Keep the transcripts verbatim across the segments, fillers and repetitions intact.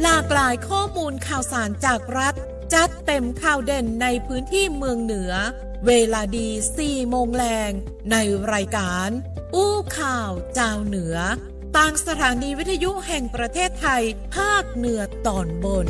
หลากหลายข้อมูลข่าวสารจากรัฐ จัดเต็มข่าวเด่นในพื้นที่เมืองเหนือ เวลาดีสี่โมงแลง ในรายการ อู้ข่าวจาวเหนือ ตางสถานีวิทยุแห่งประเทศไทย ภาคเหนือตอนบน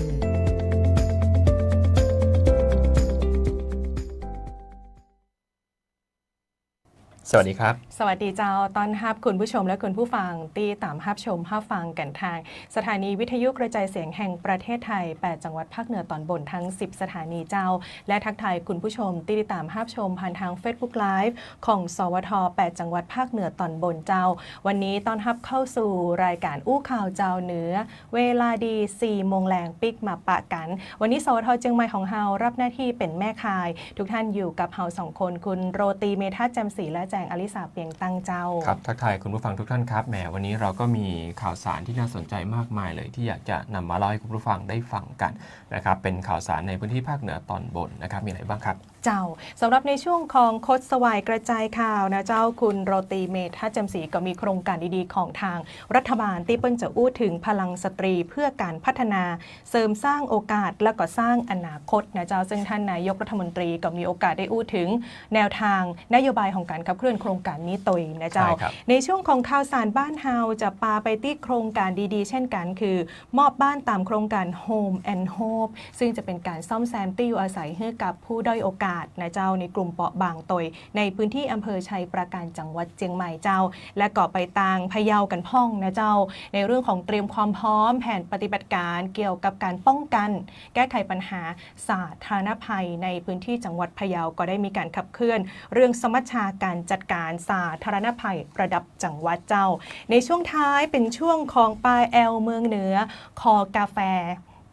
สวัสดีครับ สวัสดีเจ้า ต้อนฮับคุณผู้ชมและคุณผู้ฟังตี้ตามฮับชมฮับฟังกั๋นตาง สถานีวิทยุกระจายเสียงแห่งประเทศไทย แปดจังหวัดภาคเหนือตอนบนทั้งสิบสถานีเจ้า และทักทายคุณผู้ชมตี้ติดตามฮับชมผ่านตางเฟซบุ๊กไลฟ์ของ สวท แปดจังหวัดภาคเหนือตอนบนเจ้า วันนี้ต้อนฮับเข้าสู่รายการอู้ข่าวจาวเหนือ เวลาดีสี่โมงแลงปิ๊กมาปะกั๋น วันนี้ สวท เจียงใหม่ของเฮารับหน้าตี้เป๋นแม่ข่าย ทุกท่านอยู่กับเฮาสองคน คุณโรตี เมธาแจ่มศรี และแจง อลิสา เปียงตั้งเจ้า ครับ ทักทายคุณผู้ฟังทุกท่านครับ แหม วันนี้เราก็มีข่าวสารที่น่าสนใจมากมายเลย ตี้อยากจะนำมาเล่าให้คุณผู้ฟังได้ฟังกั๋นนะครับ เป๋นข่าวสารในพื้นที่ภาคเหนือตอนบนนะครับ มีอะไรบ้างครับ เจ้า สำหรับในช่วงของคดสวายกระจายข่าวนะเจ้า คุณโรตี เมธาแจ่มศรี ก็มีโครงก๋านดีๆ ของตางรัฐบาลตี้เปิ้นจะอู้เถิงพลังสตรีเพื่อก๋านพัฒนา เสริมสร้างโอกาสและก็สร้างอนาคตนะเจ้า ซึ่งท่านนายกรัฐมนตรีก็มีโอกาสได้อู้เถิงแนวตางนโยบายของก๋านขับเคลื่อนโครงก๋านนี้ตวยนะเจ้า ใช่ครับ ในช่วงของข่าวสารบ้านเฮาจะปาไปตี้โครงก๋านดีๆ เจ้นกั๋น คือ มอบบ้านต๋ามโครงก๋าน Home and Hope ซึ่งจะเป๋นก๋านซ่อมแซมตี้อยู่อาศัยหื้อกับผู้ด้อยโอกาสนะเจ้า ในกลุ่มเปราะบางตวย ในพื้นที่อำเภอชัยปราการจังหวัดเจียงใหม่เจ้า และก็ไปตางพะเยากั๋นพ่องนะเจ้า ในเรื่องของเตรียมความพร้อมแผนปฏิบัติก๋านเกี่ยวกับก๋านป้องกั๋น แก้ไขปัญหาสาธารณภัยในพื้นที่จังหวัดพะเยา ก็ได้มีก๋านขับเคลื่อนเรื่องสมัชชาก๋านจัดก๋านสาธารณภัยระดับจังหวัดเจ้า ในช่วงท้ายเป๋นช่วงของปาแอวเมืองเหนือ คอกาแฟ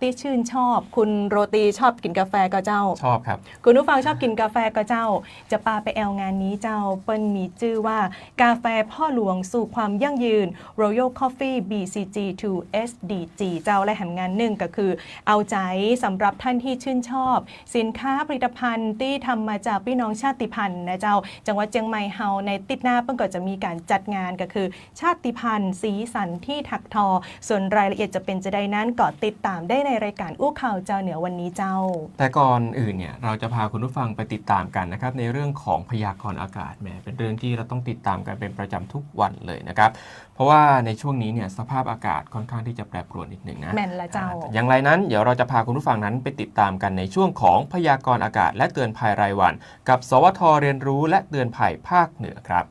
ตี้ชื่นชอบ คุณโรตีชอบกิ๋นกาแฟก่อเจ้า ชอบครับ คุณผู้ฟังชอบกิ๋นกาแฟก่อเจ้า จะปาไปแอวงานนี้เจ้า เปิ้นมีจื้อว่า กาแฟพ่อหลวงสู่ความยั่งยืน Royal Coffee บี ซี จี to เอส ดี จี เจ้า และแหมงานนึ่งก็คือ เอาใจ๋สำหรับท่านตี้ชื่นชอบ สินค้าผลิตภัณฑ์ตี้ทำมาจากปี้น้องชาติพันธุ์นะเจ้า จังหวัดเจียงใหม่เฮา ในติ๊ดหน้าเปิ้นก็จะมีก๋านจัดงานก็คือ ชาติพันธุ์สีสันตี้ถักทอ ส่วนรายละเอียดจะเป๋นจะใดนั้นก็ติดต๋ามได้ใน ในรายการอู้ข่าวจาวเหนือวันนี้เจ้า แต่ก่อนอื่นเนี่ย เราจะพาคุณผู้ฟังไปติดตามกันนะครับ ในเรื่องของพยากรณ์อากาศ แหม เป็นเรื่องที่เราต้องติดตามกันเป็นประจำทุกวันเลยนะครับ เพราะว่าในช่วงนี้เนี่ย สภาพอากาศค่อนข้างที่จะแปรปรวนนิดหนึ่งนะ แม่นละเจ้า อ่า อย่างไรนั้น เดี๋ยวเราจะพาคุณผู้ฟังนั้นไปติดตามกันในช่วงของพยากรณ์อากาศ และเตือนภัยรายวัน กับ สวท เรียนรู้และเตือนภัยภาคเหนือครับ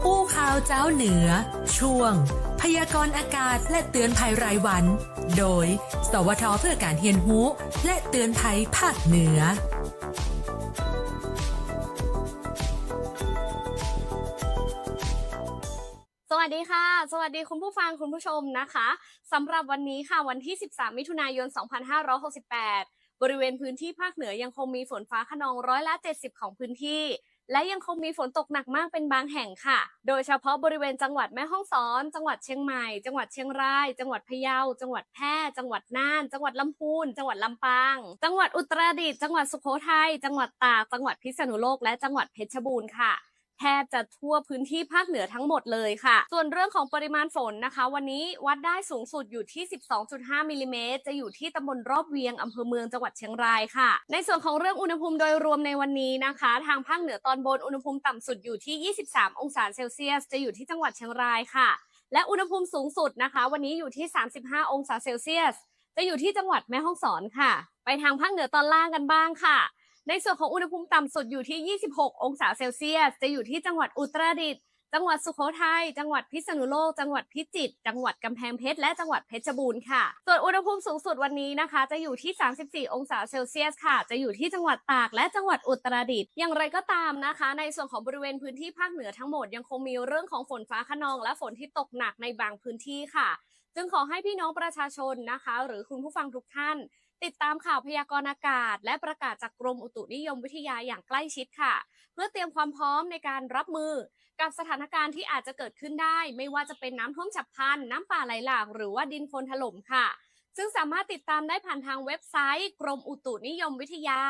อู้ข่าวจาวเหนือ ช่วงพยากรณ์อากาศและเตือนภัยรายวัน โดย สวท เพื่อก๋านเฮียนฮู้และเตือนภัยภาคเหนือ สวัสดีค่ะ สวัสดีคุณผู้ฟังคุณผู้ชมนะคะ สำหรับวันนี้ค่ะ วันที่ สิบสาม มิถุนายน สองพันห้าร้อยหกสิบแปด บริเวณพื้นที่ภาคเหนือยังคงมีฝนฟ้าคะนองร้อยละ เจ็ดสิบ ของพื้นที่ และยังคงมีฝนตกหนักมากเป็นบางแห่งค่ะ โดยเฉพาะบริเวณจังหวัดแม่ฮ่องสอน จังหวัดเชียงใหม่ จังหวัดเชียงราย จังหวัดพะเยา จังหวัดแพร่ จังหวัดน่าน จังหวัดลำพูน จังหวัดลำปาง จังหวัดอุตรดิตถ์ จังหวัดสุโขทัย จังหวัดตาก จังหวัดพิษณุโลก และจังหวัดเพชรบูรณ์ค่ะ แทบจะทั่วพื้นที่ภาคเหนือทั้งหมดเลยค่ะ ส่วนเรื่องของปริมาณฝนนะคะ วันนี้วัดได้สูงสุดอยู่ที่ สิบสองจุดห้า มิลลิเมตร จะอยู่ที่ตำบลรอบเวียง อำเภอเมือง จังหวัดเชียงรายค่ะ ในส่วนของเรื่องอุณหภูมิโดยรวมในวันนี้นะคะ ทางภาคเหนือตอนบนอุณหภูมิต่ำสุดอยู่ที่ ยี่สิบสาม องศาเซลเซียส จะอยู่ที่จังหวัดเชียงรายค่ะ และอุณหภูมิสูงสุดนะคะ วันนี้อยู่ที่ สามสิบห้า องศาเซลเซียส จะอยู่ที่จังหวัดแม่ฮ่องสอนค่ะ ไปทางภาคเหนือตอนล่างกันบ้างค่ะ ในส่วนของอุณหภูมิต่ำสุดอยู่ที่ ยี่สิบหก องศาเซลเซียส จะอยู่ที่จังหวัดอุตรดิตถ์ จังหวัดสุโขทัย จังหวัดพิษณุโลก จังหวัดพิจิตร จังหวัดกำแพงเพชร และจังหวัดเพชรบูรณ์ค่ะ ส่วนอุณหภูมิสูงสุดวันนี้นะคะ จะอยู่ที่ สามสิบสี่ องศาเซลเซียสค่ะ จะอยู่ที่จังหวัดตาก และจังหวัดอุตรดิตถ์ อย่างไรก็ตามนะคะ ในส่วนของบริเวณพื้นที่ภาคเหนือทั้งหมดยังคงมีเรื่องของฝนฟ้าคะนอง และฝนที่ตกหนักในบางพื้นที่ค่ะ จึงขอให้พี่น้องประชาชนนะคะ หรือคุณผู้ฟังทุกท่าน ติดตามข่าวพยากรณ์อากาศ และประกาศจากกรมอุตุนิยมวิทยาอย่างใกล้ชิดค่ะ เพื่อเตรียมความพร้อมในการรับมือกับสถานการณ์ที่อาจจะเกิดขึ้นได้ ไม่ว่าจะเป็นน้ำท่วมฉับพลัน น้ำป่าไหลหลาก หรือว่าดินโคลนถล่มค่ะ ซึ่งสามารถติดตามได้ผ่านทางเว็บไซต์กรมอุตุนิยมวิทยา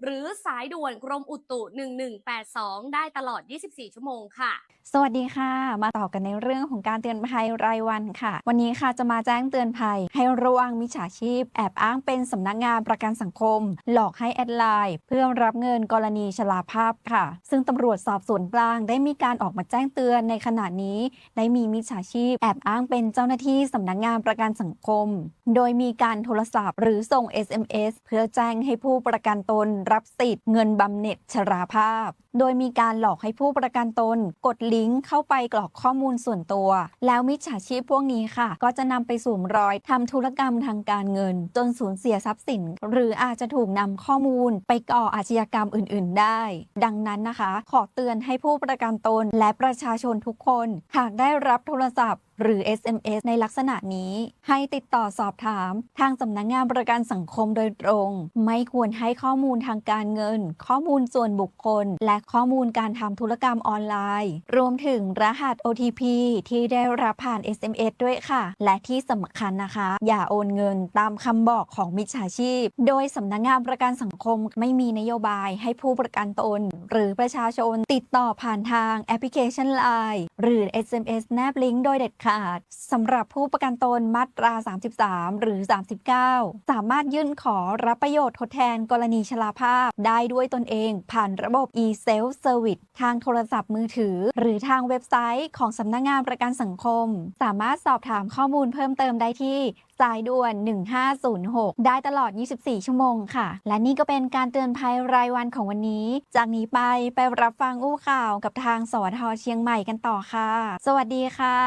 หรือสายด่วนกรมอุตุ หนึ่งหนึ่งแปดสอง ได้ตลอด ยี่สิบสี่ ชั่วโมงค่ะ สวัสดีค่ะ มาต่อกันในเรื่องของการเตือนภัยรายวันค่ะ วันนี้ค่ะจะมาแจ้งเตือนภัยให้ระวังมิจฉาชีพแอบอ้างเป็นสำนักงานประกันสังคม หลอกให้แอดไลน์เพื่อรับเงินกรณีชราภาพค่ะ ซึ่งตำรวจสอบสวนกลางได้มีการออกมาแจ้งเตือนในขณะนี้ ได้มีมิจฉาชีพแอบอ้างเป็นเจ้าหน้าที่สำนักงานประกันสังคม โดยมีการโทรศัพท์หรือส่ง เอสเอ็มเอส เพื่อแจ้งให้ผู้ประกันตนรับสิทธิ์เงินบำเหน็จชราภาพ โดยมีการหลอกให้ผู้ประกันตนกดลิงก์เข้าไปกรอกข้อมูลส่วนตัว แล้วมิจฉาชีพพวกนี้ค่ะ ก็จะนำไปสวมรอยทำธุรกรรมทางการเงิน จนสูญเสียทรัพย์สิน หรืออาจจะถูกนำข้อมูลไปก่ออาชญากรรมอื่นๆ ได้ ดังนั้นนะคะ ขอเตือนให้ผู้ประกันตนและประชาชนทุกคน หากได้รับโทรศัพท์ หรือ เอสเอ็มเอส ในลักษณะนี้ ให้ติดต่อสอบถามทางสำนักงานประกันสังคมโดยตรง ไม่ควรให้ข้อมูลทางการเงิน ข้อมูลส่วนบุคคล และข้อมูลการทำธุรกรรมออนไลน์ รวมถึงรหัส โอ ที พี ที่ได้รับผ่าน เอสเอ็มเอส ด้วยค่ะ และที่สำคัญนะคะ อย่าโอนเงินตามคำบอกของมิจฉาชีพ โดยสำนักงานประกันสังคมไม่มีนโยบายให้ผู้ประกันตน หรือประชาชนติดต่อผ่านทางแอปพลิเคชันไลน์ หรือ เอสเอ็มเอส แนบลิงก์โดยเด็ดขาด สำหรับผู้ประกันตนมาตรา สามสิบสาม หรือ สามสิบเก้า สามารถยื่นขอรับประโยชน์ทดแทนกรณีชราภาพได้ด้วยตนเอง ผ่านระบบ อี เซลฟ์ เซอร์วิส ทางโทรศัพท์มือถือ หรือทางเว็บไซต์ของสำนักงานประกันสังคม สามารถสอบถามข้อมูลเพิ่มเติมได้ที่ สายด่วน หนึ่งห้าศูนย์หก ได้ตลอด ยี่สิบสี่ ชั่วโมงค่ะ และนี่ก็เป็นการเตือนภัยรายวันของวันนี้ จากนี้ไป ไปรับฟังอู้ข่าวกับทาง สวท เชียงใหม่กันต่อค่ะ สวัสดีค่ะ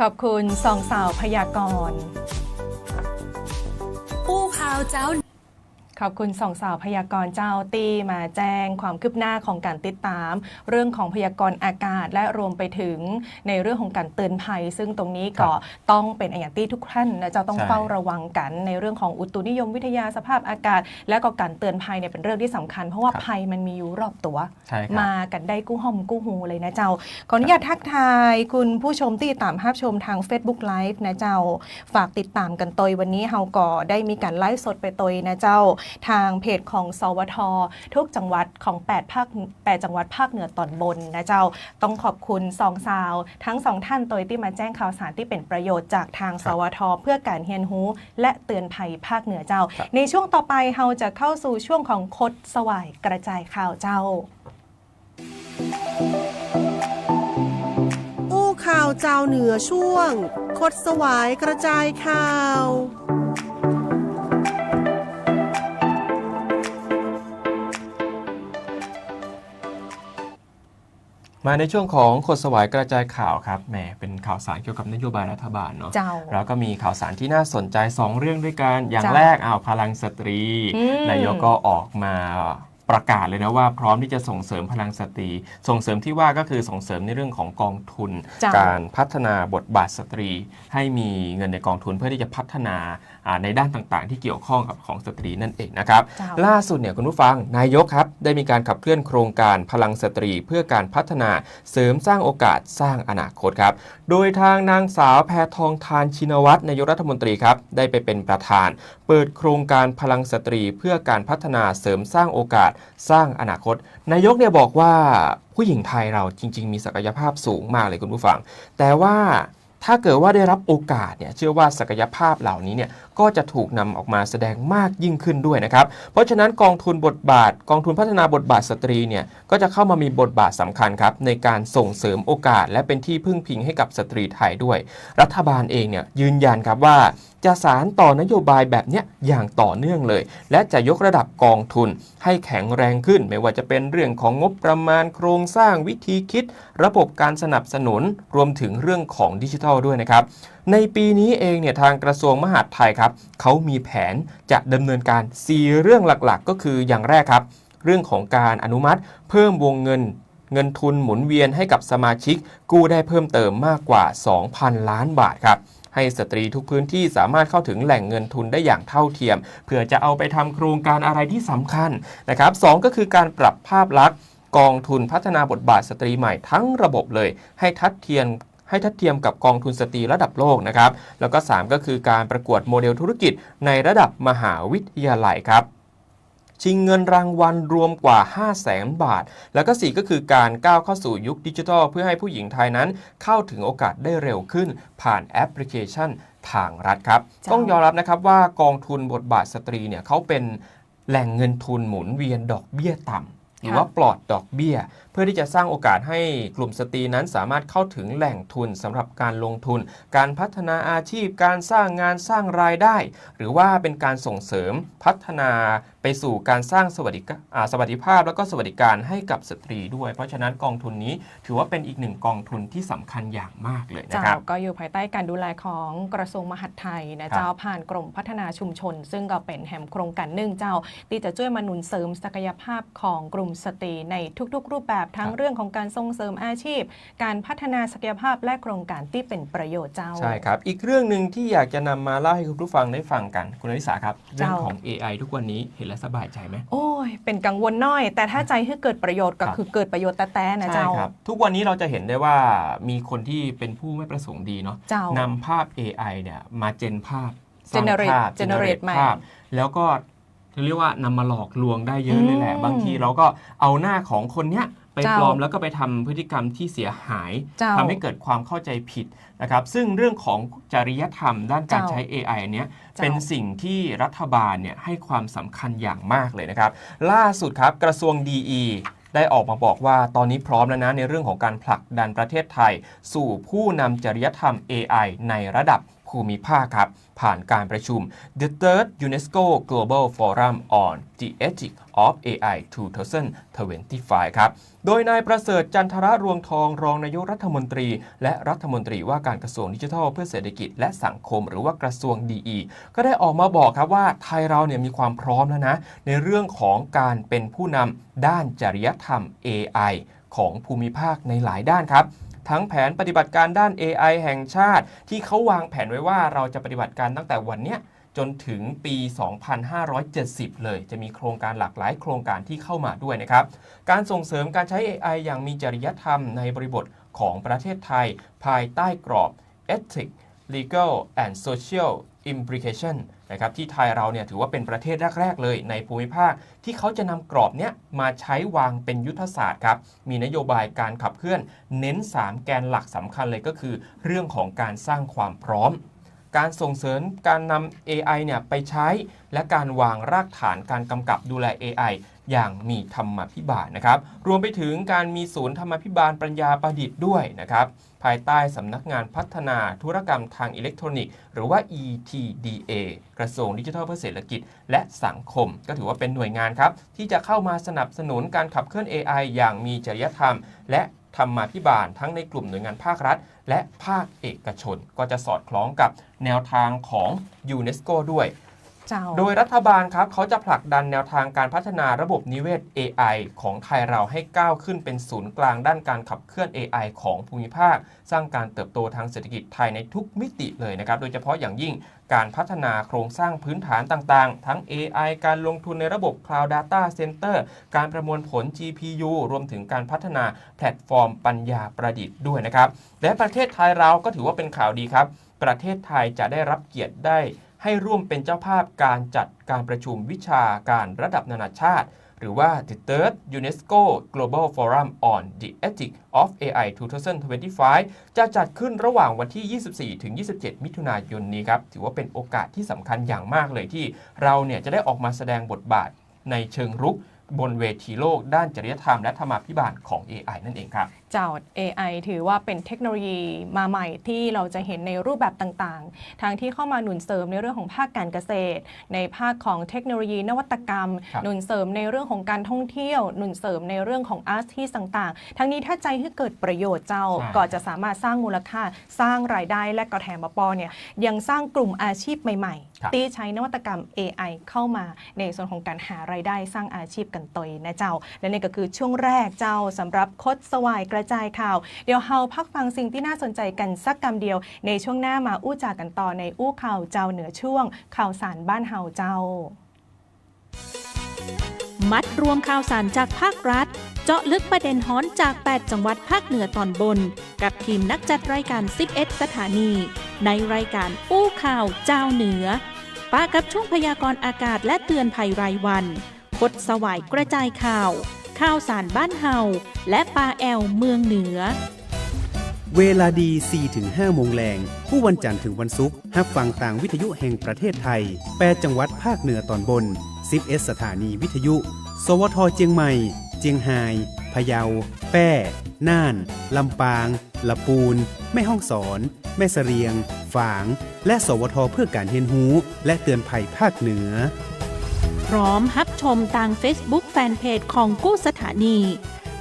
ขอบคุณสองสาวพยากรณ์ อู้ข่าวเจ้า ขอบคุณสองสาวพยากรณ์เจ้าตี้มาแจ้งความคืบหน้าของการติดตามเรื่องของพยากรณ์อากาศ และรวมไปถึงในเรื่องของการเตือนภัย ซึ่งตรงนี้ก็ ครับ ต้องเป็นอะหยังตี้ทุกท่านนะเจ้าต้อง ใช่ เฝ้าระวังกันในเรื่องของอุตุนิยมวิทยาสภาพอากาศ และก็การเตือนภัยเนี่ยเป็นเรื่องที่สำคัญ เพราะว่า ครับ ภัยมันมีอยู่รอบตัว ใช่ครับ มากันได้กู้ฮ่อมกู้ฮูเลยนะเจ้า ขออนุญาต ครับ ทักทายคุณผู้ชมตี้ตามฮับชมทาง Facebook Live นะเจ้า ฝากติดตามกันตวย วันนี้เฮาก็ได้มีการไลฟ์สดไปตวยนะเจ้า ทางเพจของ สวท ทุกจังหวัดของแปดภาค แปดจังหวัดภาคเหนือตอนบนนะเจ้า ต้องขอบคุณสองสาวทั้งสองท่านโตยตี้มาแจ้งข่าวสารตี้เป๋นประโยชน์จากทาง ครับ สวท เพื่อก๋านเฮียนฮู้และเตือนภัยภาคเหนือเจ้า ครับ ในช่วงต่อไปเฮาจะเข้าสู่ช่วงของขดสวายกระจายข่าวเจ้า อู้ข่าวจาวเหนือช่วง ขดสวายกระจายข่าว มาในช่วงของขดสวายกระจายข่าวครับ แหม เป็นข่าวสารเกี่ยวกับนโยบายรัฐบาลเนาะ เจ้า แล้วก็มีข่าวสารที่น่าสนใจสองเรื่องด้วยกัน อย่าง เจ้า แรก อ้าว พลังสตรี อืม นายกก็ออกมาประกาศเลยนะว่าพร้อมที่จะส่งเสริมพลังสตรี ส่งเสริมที่ว่าก็คือส่งเสริมในเรื่องของกองทุน เจ้า การพัฒนาบทบาทสตรี ให้มีเงินในกองทุนเพื่อที่จะพัฒนา อ่า ในด้านต่างๆ ที่เกี่ยวข้องกับของสตรีนั่นเองนะครับ เจ้า ล่าสุดเนี่ยคุณผู้ฟัง นายกครับ ได้มีการขับเคลื่อนโครงการพลังสตรีเพื่อการพัฒนาเสริมสร้างโอกาสสร้างอนาคตครับ โดยทางนางสาวแพทองธาร ชินวัตร นายกรัฐมนตรีครับ ได้ไปเป็นประธานเปิดโครงการพลังสตรีเพื่อการพัฒนาเสริมสร้างโอกาสสร้างอนาคต นายกเนี่ยบอกว่าผู้หญิงไทยเราจริงๆ มีศักยภาพสูงมากเลยคุณผู้ฟัง แต่ว่า ถ้าเกิดว่าได้รับโอกาสเนี่ย เชื่อว่าศักยภาพเหล่านี้เนี่ย ก็จะถูกนำออกมาแสดงมากยิ่งขึ้นด้วยนะครับ เพราะฉะนั้นกองทุนบทบาท กองทุนพัฒนาบทบาทสตรีเนี่ย ก็จะเข้ามามีบทบาทสำคัญครับ ในการส่งเสริมโอกาส และเป็นที่พึ่งพิงให้กับสตรีไทยด้วย รัฐบาลเองเนี่ย ยืนยันครับว่าจะสานต่อนโยบายแบบเนี้ยอย่างต่อเนื่องเลย และจะยกระดับกองทุนให้แข็งแรงขึ้น ไม่ว่าจะเป็นเรื่องของงบประมาณ โครงสร้าง วิธีคิด ระบบการสนับสนุน รวมถึงเรื่องของดิจิทัลด้วยนะครับ ในปีนี้เองเนี่ย ทางกระทรวงมหาดไทยครับ เขามีแผนจะดำเนินการสี่เรื่องหลักๆ ก็คืออย่างแรกครับ เรื่องของการอนุมัติเพิ่มวงเงิน เงินทุนหมุนเวียนให้กับสมาชิกกู้ได้เพิ่มเติมมากกว่าสองพันล้านบาทครับ ให้สตรีทุกพื้นที่สามารถเข้าถึงแหล่งเงินทุนได้อย่างเท่าเทียม เผื่อจะเอาไปทำโครงการอะไรที่สำคัญนะครับ สอง ก็คือการปรับภาพลักษณ์กองทุนพัฒนาบทบาทสตรีใหม่ทั้งระบบเลย ให้ทัดเทียม ให้ทัดเทียมกับกองทุนสตรีระดับโลกนะครับ แล้วก็ สาม ก็คือการประกวดโมเดลธุรกิจในระดับมหาวิทยาลัยครับ ชิงเงินรางวัลรวมกว่าห้าแสนบาท แล้วก็ สี่ ก็คือการก้าวเข้าสู่ยุคดิจิทัล เพื่อให้ผู้หญิงไทยนั้นเข้าถึงโอกาสได้เร็วขึ้น ผ่านแอปพลิเคชันทางรัฐครับ เจ้า ต้องยอมรับนะครับว่ากองทุนบทบาทสตรีเนี่ย เขาเป็นแหล่งเงินทุนหมุนเวียนดอกเบี้ยต่ำ หรือว่า ค่ะ ปลอดดอกเบี้ย เพื่อที่จะสร้างโอกาสให้กลุ่มสตรีนั้นสามารถเข้าถึงแหล่งทุนสำหรับการลงทุน การพัฒนาอาชีพ การสร้างงานสร้างรายได้ หรือว่าเป็นการส่งเสริมพัฒนาไปสู่การสร้างสวัสดิกะ- อ่า สวัสดิภาพ แล้วก็สวัสดิการให้กับสตรีด้วย เพราะฉะนั้นกองทุนนี้ถือว่าเป็นอีกหนึ่งกองทุนที่สำคัญอย่างมากเลยนะครับ เจ้า ก็อยู่ภายใต้การดูแลของกระทรวงมหาดไทยนะ ครับ เจ้า ผ่านกรมพัฒนาชุมชน ซึ่งก็เป๋นแหมโครงการนึ่งเจ้า ตี้จะจ้วยมาหนุนเสริมศักยภาพของกลุ่มสตรีในทุกๆ รูปแบบ ทั้ง ครับ เรื่องของการส่งเสริมอาชีพ การพัฒนาศักยภาพและโครงการตี้เป๋นประโยชน์เจ้า ใช่ครับ อีกเรื่องหนึ่งที่อยากจะนำมาเล่าให้คุณผู้ฟังได้ฟังกัน คุณอลิสาครับ เจ้า เรื่องของ เอไอ ทุกวันนี้เห็นแล้วสบายใจไหม? โอ้ย เป๋นกังวลหน้อย แต่ถ้า ครับ จะหื้อเกิดประโยชน์ก็ ครับ คือเกิดประโยชน์แต๊ๆ นะ ใช่ เจ้า ครับ ทุกวันนี้เราจะเห็นได้ว่ามีคนที่เป็นผู้ไม่ประสงค์ดีเนาะ เจ้า นำภาพ เอไอ เนี่ยมาเจนภาพ สร้างภาพ generate generate ใหม่ ภาพ แล้วก็เรียกว่านำมาหลอกลวงได้เยอะเลยแหละ อืม บางทีเราก็เอาหน้าของคนเนี้ยไป เจ้า ปลอม แล้วก็ไปทำพฤติกรรมที่เสียหาย เจ้า ทำให้เกิดความเข้าใจผิดนะครับ ซึ่งเรื่องของจริยธรรมด้านการ เจ้า ใช้ เอไอ เนี้ย เจ้า เป็นสิ่งที่รัฐบาลเนี่ยให้ความสำคัญอย่างมากเลยนะครับ ล่าสุดครับ กระทรวงดีอี ได้ออกมาบอกว่าตอนนี้พร้อมแล้วนะ ในเรื่องของการผลักดันประเทศไทยสู่ผู้นำจริยธรรม เอไอ ในระดับภูมิภาคครับ ผ่านการประชุม The Third UNESCO Global Forum on the Ethics of เอไอ สองพันยี่สิบห้า ครับ โดยนายประเสริฐ จันทรรวงทอง รองนายกรัฐมนตรี และรัฐมนตรีว่าการกระทรวงดิจิทัลเพื่อเศรษฐกิจและสังคม หรือว่ากระทรวงดีอี ก็ได้ออกมาบอกครับว่าไทยเราเนี่ยมีความพร้อมแล้วนะ ในเรื่องของการเป็นผู้นำด้านจริยธรรม เอไอ ของภูมิภาคในหลายด้านครับ ทั้งแผนปฏิบัติการด้าน เอไอ แห่งชาติ ที่เขาวางแผนไว้ว่าเราจะปฏิบัติการตั้งแต่วันเนี้ยจนถึงปี สองพันห้าร้อยเจ็ดสิบ เลย จะมีโครงการหลากหลายโครงการที่เข้ามาด้วยนะครับ การส่งเสริมการใช้ เอไอ อย่างมีจริยธรรมในบริบทของประเทศไทย ภายใต้กรอบ Ethics, Legal and Social Implication นะครับ ที่ไทยเราเนี่ยถือว่าเป็นประเทศแรกๆเลยในภูมิภาคที่เขาจะนำกรอบเนี้ยมาใช้วางเป็นยุทธศาสตร์ครับ มีนโยบายการขับเคลื่อนเน้นสามแกนหลักสำคัญเลย ก็คือเรื่องของการสร้างความพร้อม การส่งเสริมการนำ เอไอ เนี่ยไปใช้ และการวางรากฐานการกำกับดูแล เอไอ อย่างมีธรรมาภิบาลนะครับ รวมไปถึงการมีศูนย์ธรรมาภิบาลปัญญาประดิษฐ์ด้วยนะครับ ภายใต้สำนักงานพัฒนาธุรกรรมทางอิเล็กทรอนิกส์ หรือว่า อี ที ดี เอ กระทรวงดิจิทัลเพื่อเศรษฐกิจและสังคม ก็ถือว่าเป็นหน่วยงานครับ ที่จะเข้ามาสนับสนุนการขับเคลื่อน เอไอ อย่างมีจริยธรรม และธรรมาภิบาลทั้งในกลุ่มหน่วยงานภาครัฐ และภาคเอกชน ก็จะสอดคล้องกับแนวทางของยูเนสโกด้วย เจ้า โดยรัฐบาลครับ เขาจะผลักดันแนวทางการพัฒนาระบบนิเวศ เอไอ ของไทยเราให้ก้าวขึ้นเป็นศูนย์กลางด้านการขับเคลื่อน เอไอ ของภูมิภาค สร้างการเติบโตทางเศรษฐกิจไทยในทุกมิติเลยนะครับ โดยเฉพาะอย่างยิ่งการพัฒนาโครงสร้างพื้นฐานต่างๆ ทั้ง เอไอ การลงทุนในระบบ Cloud Data Center การประมวลผล จีพียู รวมถึงการพัฒนาแพลตฟอร์มปัญญาประดิษฐ์ด้วยนะครับ และประเทศไทยเราก็ถือว่าเป็นข่าวดีครับ ประเทศไทยจะได้รับเกียรติได้ให้ร่วมเป็นเจ้าภาพการจัดการประชุมวิชาการระดับนานาชาติ หรือว่า The Third UNESCO Global Forum on the Ethics of เอไอ สองพันยี่สิบห้า จะจัดขึ้นระหว่างวันที่ ยี่สิบสี่ ถึง ยี่สิบเจ็ด มิถุนายนนี้ครับ ถือว่าเป็นโอกาสที่สำคัญอย่างมากเลยที่เราเนี่ยจะได้ออกมาแสดงบทบาทในเชิงรุกบนเวทีโลกด้านจริยธรรมและธรรมาภิบาลของ เอไอ นั่นเองครับ เจ้า เอไอ ถือว่าเป็นเทคโนโลยีมาใหม่ที่เราจะเห็นในรูปแบบต่างๆ ทั้งที่เข้ามาหนุนเสริมในเรื่องของภาคการเกษตร ในภาคของเทคโนโลยีนวัตกรรม ครับ หนุนเสริมในเรื่องของการท่องเที่ยว หนุนเสริมในเรื่องของอาชีพต่างๆ ทั้งนี้ถ้าใจ๊หื้อเกิดประโยชน์เจ้า ใช่ ก็จะสามารถสร้างมูลค่า สร้างรายได้ และก็แถมบ่ปอเนี่ย ยังสร้างกลุ่มอาชีพใหม่ๆ ครับ ตี้ใจ๊นวัตกรรม เอไอ เข้ามาในส่วนของการหารายได้สร้างอาชีพกั๋นตวยนะเจ้า และนี่ก็คือช่วงแรกเจ้า สำหรับคดสวายกระจายข่าว เดี๋ยวเฮาพักฟังสิ่งตี้น่าสนใจ๋กั๋นสักกำเดียว ในช่วงหน้ามาอู้จ๋ากั๋นต่อในอู้ข่าวจาวเหนือช่วงข่าวสารบ้านเฮาเจ้า มัดรวมข่าวสารจากภาครัฐ เจาะลึกประเด็นฮ้อนจากแปดจังหวัดภาคเหนือตอนบน กับทีมนักจัดรายการสิบเอ็ดสถานี ในรายการอู้ข่าวจาวเหนือ ปะกับช่วงพยากรณ์อากาศและเตือนภัยรายวัน คดสวายกระจายข่าว ข่าวสารบ้านเฮา และปาแอวเมืองเหนือ เวลาดี สี่ถึงห้าโมงแลง กู้วันจันทร์ถึงวันศุกร์ ฮับฟังตางวิทยุแห่งประเทศไทย แปดจังหวัดภาคเหนือตอนบน สิบเอ็ดสถานีวิทยุ สวท เจียงใหม่ เจียงฮาย พะเยา แป้ น่าน ลำปาง ละปูน แม่ฮ่องสอน แม่เสะเลียง ฝาง และ สวท เพื่อก๋านเฮียนฮู้ และเตือนภัยภาคเหนือ พร้อมฮับชมตางเฟซบุ๊กแฟนเพจของกู้สถานี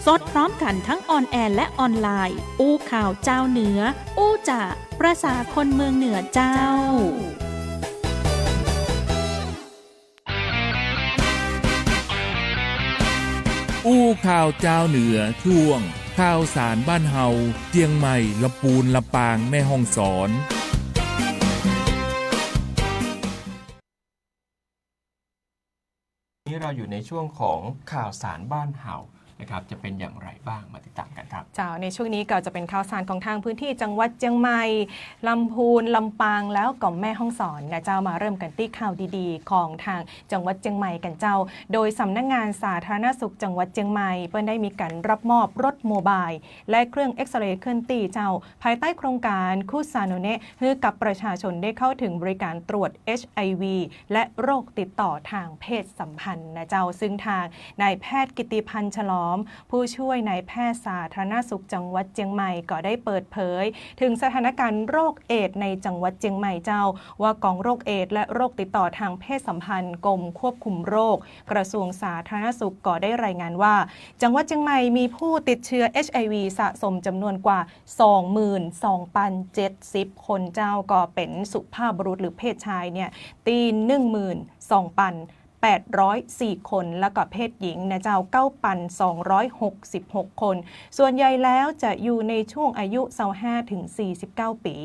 สดพร้อมกั๋นทั้งออนแอร์และออนไลน์ อู้ข่าวจาวเหนือ อู้จ๋าประสาคนเมืองเหนือเจ้า อู้ข่าวจาวเหนือ ช่วงข่าวสารบ้านเฮา เจียงใหม่ ละปูน ลำปาง แม่ฮ่องสอน นี่เราอยู่ในช่วงของข่าวสารบ้านเฮานะครับ จะเป็นอย่างไรบ้าง มาติดตามกันครับ เจ้า ในช่วงนี้ก็จะเป็นข่าวสารของตางพื้นตี้จังหวัดเจียงใหม่ ลำพูน ลำปาง แล้วก็แม่ฮ่องสอนนะเจ้า มาเริ่มกั๋นตี้ข่าวดีๆ ของตางจังหวัดเจียงใหม่กั๋นเจ้า โดยสำนักงานสาธารณสุขจังหวัดเจียงใหม่ เปิ้นได้มีก๋านรับมอบรถโมบาย และเครื่องเอกซเรย์เคลื่อนตี้เจ้า ภายใต้โครงก๋าน คุซาโนเนะ หื้อกับประชาชนได้เข้าถึงบริก๋านตรวจ เอช ไอ วี และโรคติดต่อตางเพศสัมพันธ์นะเจ้า ซึ่งตางนายแพทย์กิติพันธ์ ฉลอม ผู้ช่วยนายแพทย์สาธารณสุขจังหวัดเจียงใหม่ ก็ได้เปิดเผยเถิงสถานการณ์โรคเอดส์ในจังหวัดเจียงใหม่เจ้า ว่ากองโรคเอดส์และโรคติดต่อตางเพศสัมพันธ์ กรมควบคุมโรค กระทรวงสาธารณสุขก็ได้รายงานว่า จังหวัดเจียงใหม่มีผู้ติดเชื้อ เอช ไอ วี สะสมจ๋ำนวนกว่า สองหมื่นสองปันเจ็ดสิบคนเจ้า ก็เป๋นสุภาพบุรุษหรือเพศชายเนี่ย ตี้ หนึ่งหมื่นสองปันแปดร้อยสี่คน แล้วก็เพศหญิงนะเจ้า เก้าปันสองร้อยหกสิบหกคน ส่วนใหญ่แล้วจะอยู่ในช่วงอายุ ซาวห้าถึงสี่สิบเก้าปี๋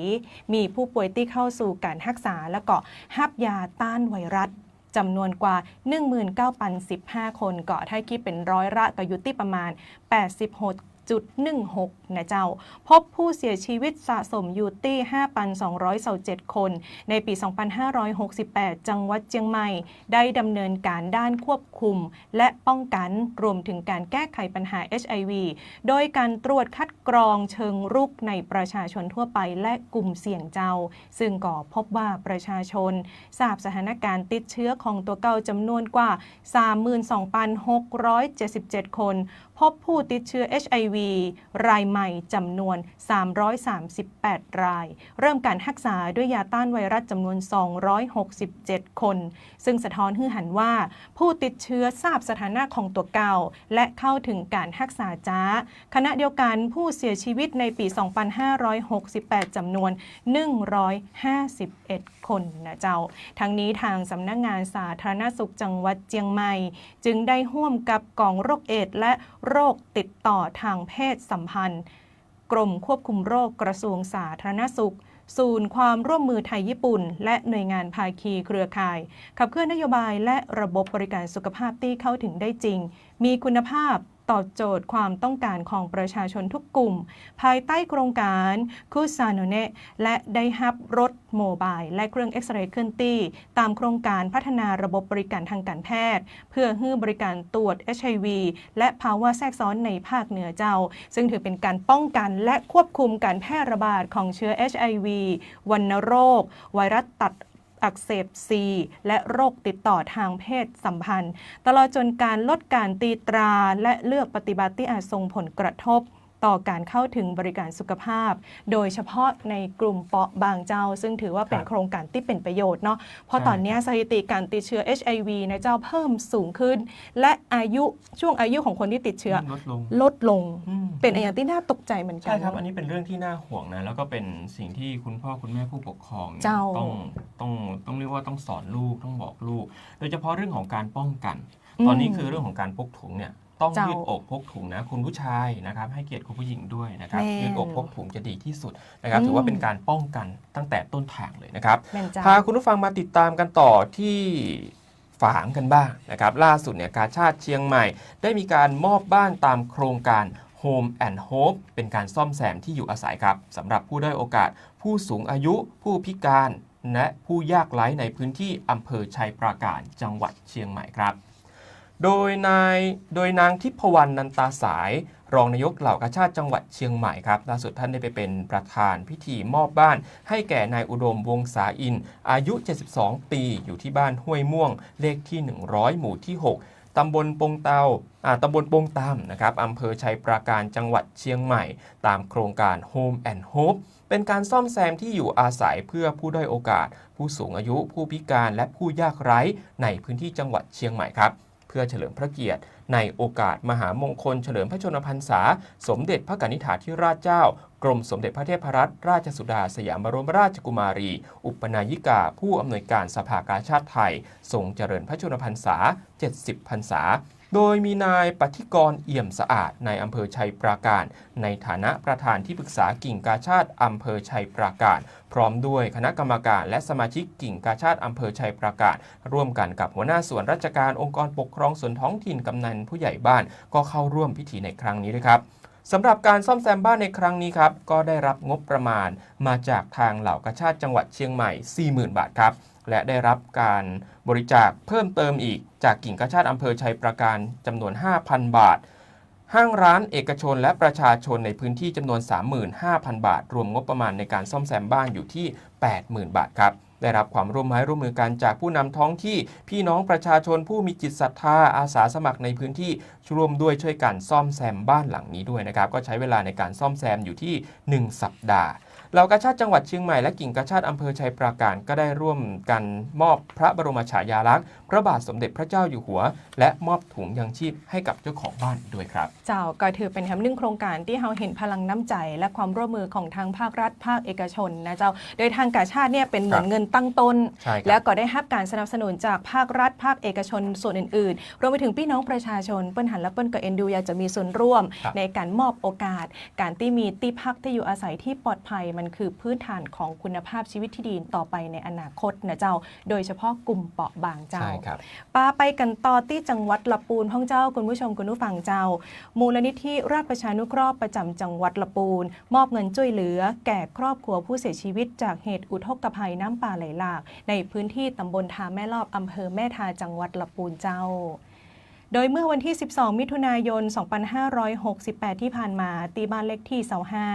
มีผู้ป่วยตี้เข้าสู่ก๋านฮักษา แล้วก็ฮับยาต้านไวรัส จ๋ำนวนกว่า หนึ่งหมื่นเก้าปันสิบห้าคน ก็ถ้าคิดเป๋นร้อยละก็อยู่ตี้ประมาณ แปดสิบหก จุดหนึ่งหก นะเจ้า พบผู้เสียชีวิตสะสมอยู่ตี้ ห้าพันสองร้อยยี่สิบเจ็ด คน ในปี๋ สองพันห้าร้อยหกสิบแปด จังหวัดเจียงใหม่ ได้ดำเนินการด้านควบคุม และป้องกัน รวมถึงการแก้ไขปัญหา เอชไอวี โดยการตรวจคัดกรองเชิงรุกในประชาชนทั่วไป และกลุ่มเสี่ยงเจ้า ซึ่งก็พบว่าประชาชนทราบสถานการณ์ติดเชื้อของตั๋วเก่าจำนวนกว่า สามหมื่นสองพันหกร้อยเจ็ดสิบเจ็ด คน พบผู้ติดเชื้อ เอชไอวี รายใหม่จำนวน สามร้อยสามสิบแปด ราย เริ่มการฮักษาด้วยยาต้านไวรัสจำนวน สองร้อยหกสิบเจ็ด คน ซึ่งสะท้อนหื้อหันว่า ผู้ติดเชื้อทราบสถานะของตั๋วเก่า และเข้าถึงการฮักษาจ๊า ขณะเดียวกันผู้เสียชีวิตในปี๋ สองพันห้าร้อยหกสิบแปด จำนวน หนึ่งร้อยห้าสิบเอ็ด คนนะเจ้า ทั้งนี้ทางสำนักงานสาธารณสุขจังหวัดเจียงใหม่ จึงได้ฮ่วมกับกองโรคเอดส์และโรคติดต่อทางเพศสัมพันธ์ กรมควบคุมโรคกระทรวงสาธารณสุข ศูนย์ความร่วมมือไทย-ญี่ปุ่น และหน่วยงานภาคีเครือข่าย ขับเคลื่อนนโยบายและระบบบริการสุขภาพตี้เข้าถึงได้จริง มีคุณภาพ ตอบโจทย์ความต้องการของประชาชนทุกกลุ่ม ภายใต้โครงการ คุซาโนเนะ และได้ฮับรถโมบาย และเครื่องเอกซเรย์เคลื่อนตี้ ตามโครงการพัฒนาระบบบริการทางการแพทย์ เพื่อหื้อบริการตรวจ เอชไอวี และภาวะแทรกซ้อนในภาคเหนือเจ้า ซึ่งถือเป็นการป้องกันและควบคุมการแพร่ระบาดของเชื้อ เอชไอวี วัณโรค ไวรัสตับอักเสบซี และโรคติดต่อทางเพศสัมพันธ์ ตลอดจนการลดการตีตรา และเลือกปฏิบัติตี้อาจส่งผลกระทบต่อการเข้าถึงบริการสุขภาพ โดยเฉพาะในกลุ่มเปราะบางเจ้า ซึ่งถือว่าเป็น ครับ โครงการตี้เป็นประโยชน์เนาะ เพราะ ใช่ ต๋อนเนี้ย ครับ สถิติการติดเชื้อ เอชไอวี นะเจ้า เพิ่มสูงขึ้น และอายุ ช่วงอายุของคนที่ติดเชื้อ ยิ่งลดลง ลดลง อืม เป็นอะหยังตี้น่าตกใจ๋เหมือนกั๋น ใช่ครับ อันนี้เป็นเรื่องที่น่าห่วงนะ แล้วก็เป็นสิ่งที่คุณพ่อคุณแม่ผู้ปกครองเนี่ย เจ้า ต้อง ต้อง ต้องเรียกว่าต้องสอนลูก ต้องบอกลูก โดยเฉพาะเรื่องของการป้องกัน อืม ต๋อนนี้คือเรื่องของการพกถุงเนี่ย ต้อง เจ้า ยืดอกพกถุงนะ คุณผู้ชายนะครับ ให้เกียรติคุณผู้หญิงด้วยนะครับ แม่น ยืดอกพกถุงจะดีที่สุดนะครับ อืม ถือว่าเป็นการป้องกันตั้งแต่ต้นทางเลยนะครับ แม่นเจ้า พาคุณผู้ฟังมาติดตามกันต่อที่ฝางกันบ้างนะครับ ล่าสุดเนี่ย กาชาดเชียงใหม่ได้มีการมอบบ้านตามโครงการ Home and Hope เป็นการซ่อมแซมที่อยู่อาศัยครับ สำหรับผู้ด้อยโอกาส ผู้สูงอายุ ผู้พิการ และผู้ยากไร้ในพื้นที่อำเภอชัยปราการ จังหวัดเชียงใหม่ครับ โดยนาย โดยนางทิพวรรณ นันตาสาย รองนายกเหล่ากาชาดจังหวัดเชียงใหม่ครับ ล่าสุดท่านได้ไปเป็นประธานพิธีมอบบ้านให้แก่นายอุดม วงศาอินทร์ อายุ เจ็ดสิบสอง ปี อยู่ที่บ้านห้วยม่วง เลขที่ หนึ่งร้อย หมู่ที่ หก ตำบลปงเตา อ่า ตำบลปงตำนะครับ อำเภอชัยปราการ จังหวัดเชียงใหม่ ตามโครงการ Home and Hope เป็นการซ่อมแซมที่อยู่อาศัยเพื่อผู้ด้อยโอกาส ผู้สูงอายุ ผู้พิการ และผู้ยากไร้ในพื้นที่จังหวัดเชียงใหม่ครับ เพื่อเฉลิมพระเกียรติในโอกาสมหามงคลเฉลิมพระชนมพรรษา สมเด็จพระกนิษฐาธิราชเจ้า กรมสมเด็จพระเทพรัตนราชสุดาสยามบรมราชกุมารี อุปนายิกา ผู้อำนวยการสภากาชาดไทย ทรงเจริญพระชนมพรรษา เจ็ดสิบ พรรษา โดยมีนายปฏิกรณ์ เอี่ยมสะอาด นายอำเภอชัยปราการ ในฐานะประธานที่ปรึกษากิ่งกาชาดอำเภอชัยปราการ พร้อมด้วยคณะกรรมการและสมาชิกกิ่งกาชาดอำเภอชัยปราการ ร่วมกันกับหัวหน้าส่วนราชการ องค์กรปกครองส่วนท้องถิ่น กำนัน ผู้ใหญ่บ้าน ก็เข้าร่วมพิธีในครั้งนี้ด้วยครับ สำหรับการซ่อมแซมบ้านในครั้งนี้ครับ ก็ได้รับงบประมาณมาจากทางเหล่ากาชาดจังหวัดเชียงใหม่ สี่หมื่น บาทครับ และได้รับการบริจาคเพิ่มเติมอีกจากกิ่งกาชาดอำเภอชัยปราการจำนวน ห้าพัน บาท ห้างร้านเอกชนและประชาชนในพื้นที่จำนวน สามหมื่นห้าพัน บาท รวมงบประมาณในการซ่อมแซมบ้านอยู่ที่ แปดหมื่น บาทครับ ได้รับความร่วมไม้ร่วมมือกันจากผู้นำท้องที่ พี่น้องประชาชน ผู้มีจิตศรัทธา อาสาสมัครในพื้นที่ ร่วมด้วยช่วยกันซ่อมแซมบ้านหลังนี้ด้วยนะครับ ก็ใช้เวลาในการซ่อมแซมอยู่ที่ หนึ่ง สัปดาห์ เหล่ากาชาดจังหวัดเชียงใหม่และกิ่งกาชาดอำเภอชัยปราการ ก็ได้ร่วมกันมอบพระบรมฉายาลักษณ์พระบาทสมเด็จพระเจ้าอยู่หัว และมอบถุงยังชีพให้กับเจ้าของบ้านด้วยครับ เจ้า ก็ถือเป็นแหมนึ่งโครงการตี้เฮาหันพลังน้ำใจ๋และความร่วมมือของทั้งภาครัฐ ภาคเอกชนนะเจ้า โดยทางกาชาดเนี่ยเป็นเหมือน ครับ เงินตั้งต้น ใช่ครับ แล้วก็ได้ฮับการสนับสนุนจากภาครัฐ ภาคเอกชนส่วนอื่นๆ รวมไปถึงพี่น้องประชาชน เปิ้นหันแล้วเปิ้นก็เอ็นดู อยากจะมีส่วนร่วม ครับ ในการมอบโอกาส การตี้มีตี้พักตี้อยู่อาศัยที่ปลอดภัย มันคือพื้นฐานของคุณภาพชีวิตตี้ดีต่อไปในอนาคตนะเจ้า โดยเฉพาะกลุ่มเปราะบางเจ้า ใช่ครับ ปาไปกั๋นต่อตี้จังหวัดละปูนพ่องเจ้า คุณผู้ชมคุณผู้ฟังเจ้า มูลนิธิราชประชานุเคราะห์ประจำจังหวัดละปูน มอบเงินจ้วยเหลือแก่ครอบครัวผู้เสียชีวิตจากเหตุอุทกภัยน้ำป่าไหลหลาก ในพื้นที่ตำบลทาแม่ลอบ อำเภอแม่ทา จังหวัดละปูนเจ้า โดยเมื่อวันที่ สิบสอง มิถุนายน สองพันห้าร้อยหกสิบแปด ที่ผ่านมา ตี้บ้านเลขตี้ ซาวห้า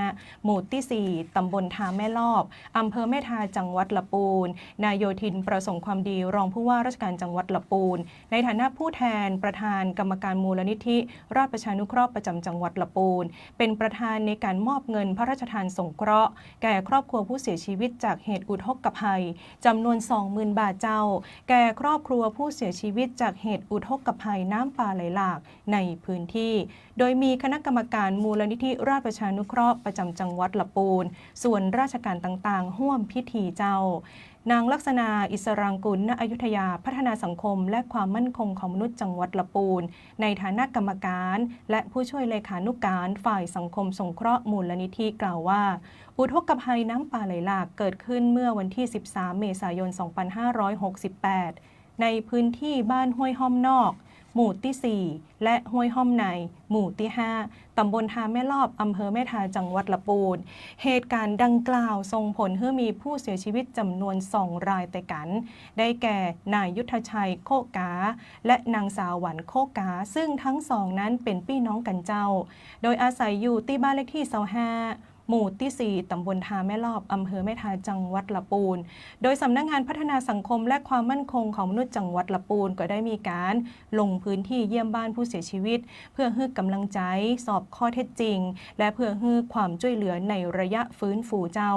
หมู่ตี้ สี่ ตำบลทาแม่ลอบ อำเภอแม่ทา จังหวัดละปูน นายโยธิน ประสงค์ความดี รองผู้ว่าราชการจังหวัดละปูน ในฐานะผู้แทนประธานกรรมการมูลนิธิราชประชานุเคราะห์ประจำจังหวัดละปูน เป็นประธานในการมอบเงินพระราชทานสงเคราะห์ แก่ครอบครัวผู้เสียชีวิตจากเหตุอุทกภัย จำนวน สองหมื่น บาทเจ้า แก่ครอบครัวผู้เสียชีวิตจากเหตุอุทกภัยน้ำป่าไหลหลากในพื้นที่ โดยมีคณะกรรมการมูลนิธิราชประชานุเคราะห์ประจำจังหวัดละปูน ส่วนราชการต่างๆ ฮ่วมพิธีเจ้า นางลักษณา อิสรางกุล ณ อยุธยา พัฒนาสังคมและความมั่นคงของมนุษย์จังหวัดละปูน ในฐานะกรรมการ และผู้ช่วยเลขานุการฝ่ายสังคมสงเคราะห์มูลนิธิกล่าวว่า อุทกภัยน้ำป่าไหลหลากเกิดขึ้นเมื่อวันที่ สิบสาม เมษายน สองพันห้าร้อยหกสิบแปด ในพื้นที่บ้านห้วยฮ่อมนอก หมู่ตี้ สี่ และห้วยฮ่อมใน หมู่ตี้ ห้า ตำบลทาแม่ลอบ อำเภอแม่ทา จังหวัดละปูน เหตุการณ์ดังกล่าวส่งผลหื้อมีผู้เสียชีวิตจำนวนสองรายแต่กั๋น ได้แก่ นายยุทธชัย โคกา และนางสาวหวัน โคกา ซึ่งทั้งสองนั้นเป็นปี้น้องกั๋นเจ้า โดยอาศัยอยู่ตี้บ้านเลขตี้ ซาวห้า หมู่ตี้ สี่ ตำบลทาแม่ลอบ อำเภอแม่ทา จังหวัดละปูน โดยสำนักงานพัฒนาสังคมและความมั่นคงของมนุษย์จังหวัดละปูน ก็ได้มีการลงพื้นที่เยี่ยมบ้านผู้เสียชีวิต เพื่อหื้อกำลังใจ๋ สอบข้อเท็จจริง และเพื่อหื้อความจ้วยเหลือในระยะฟื้นฟูเจ้า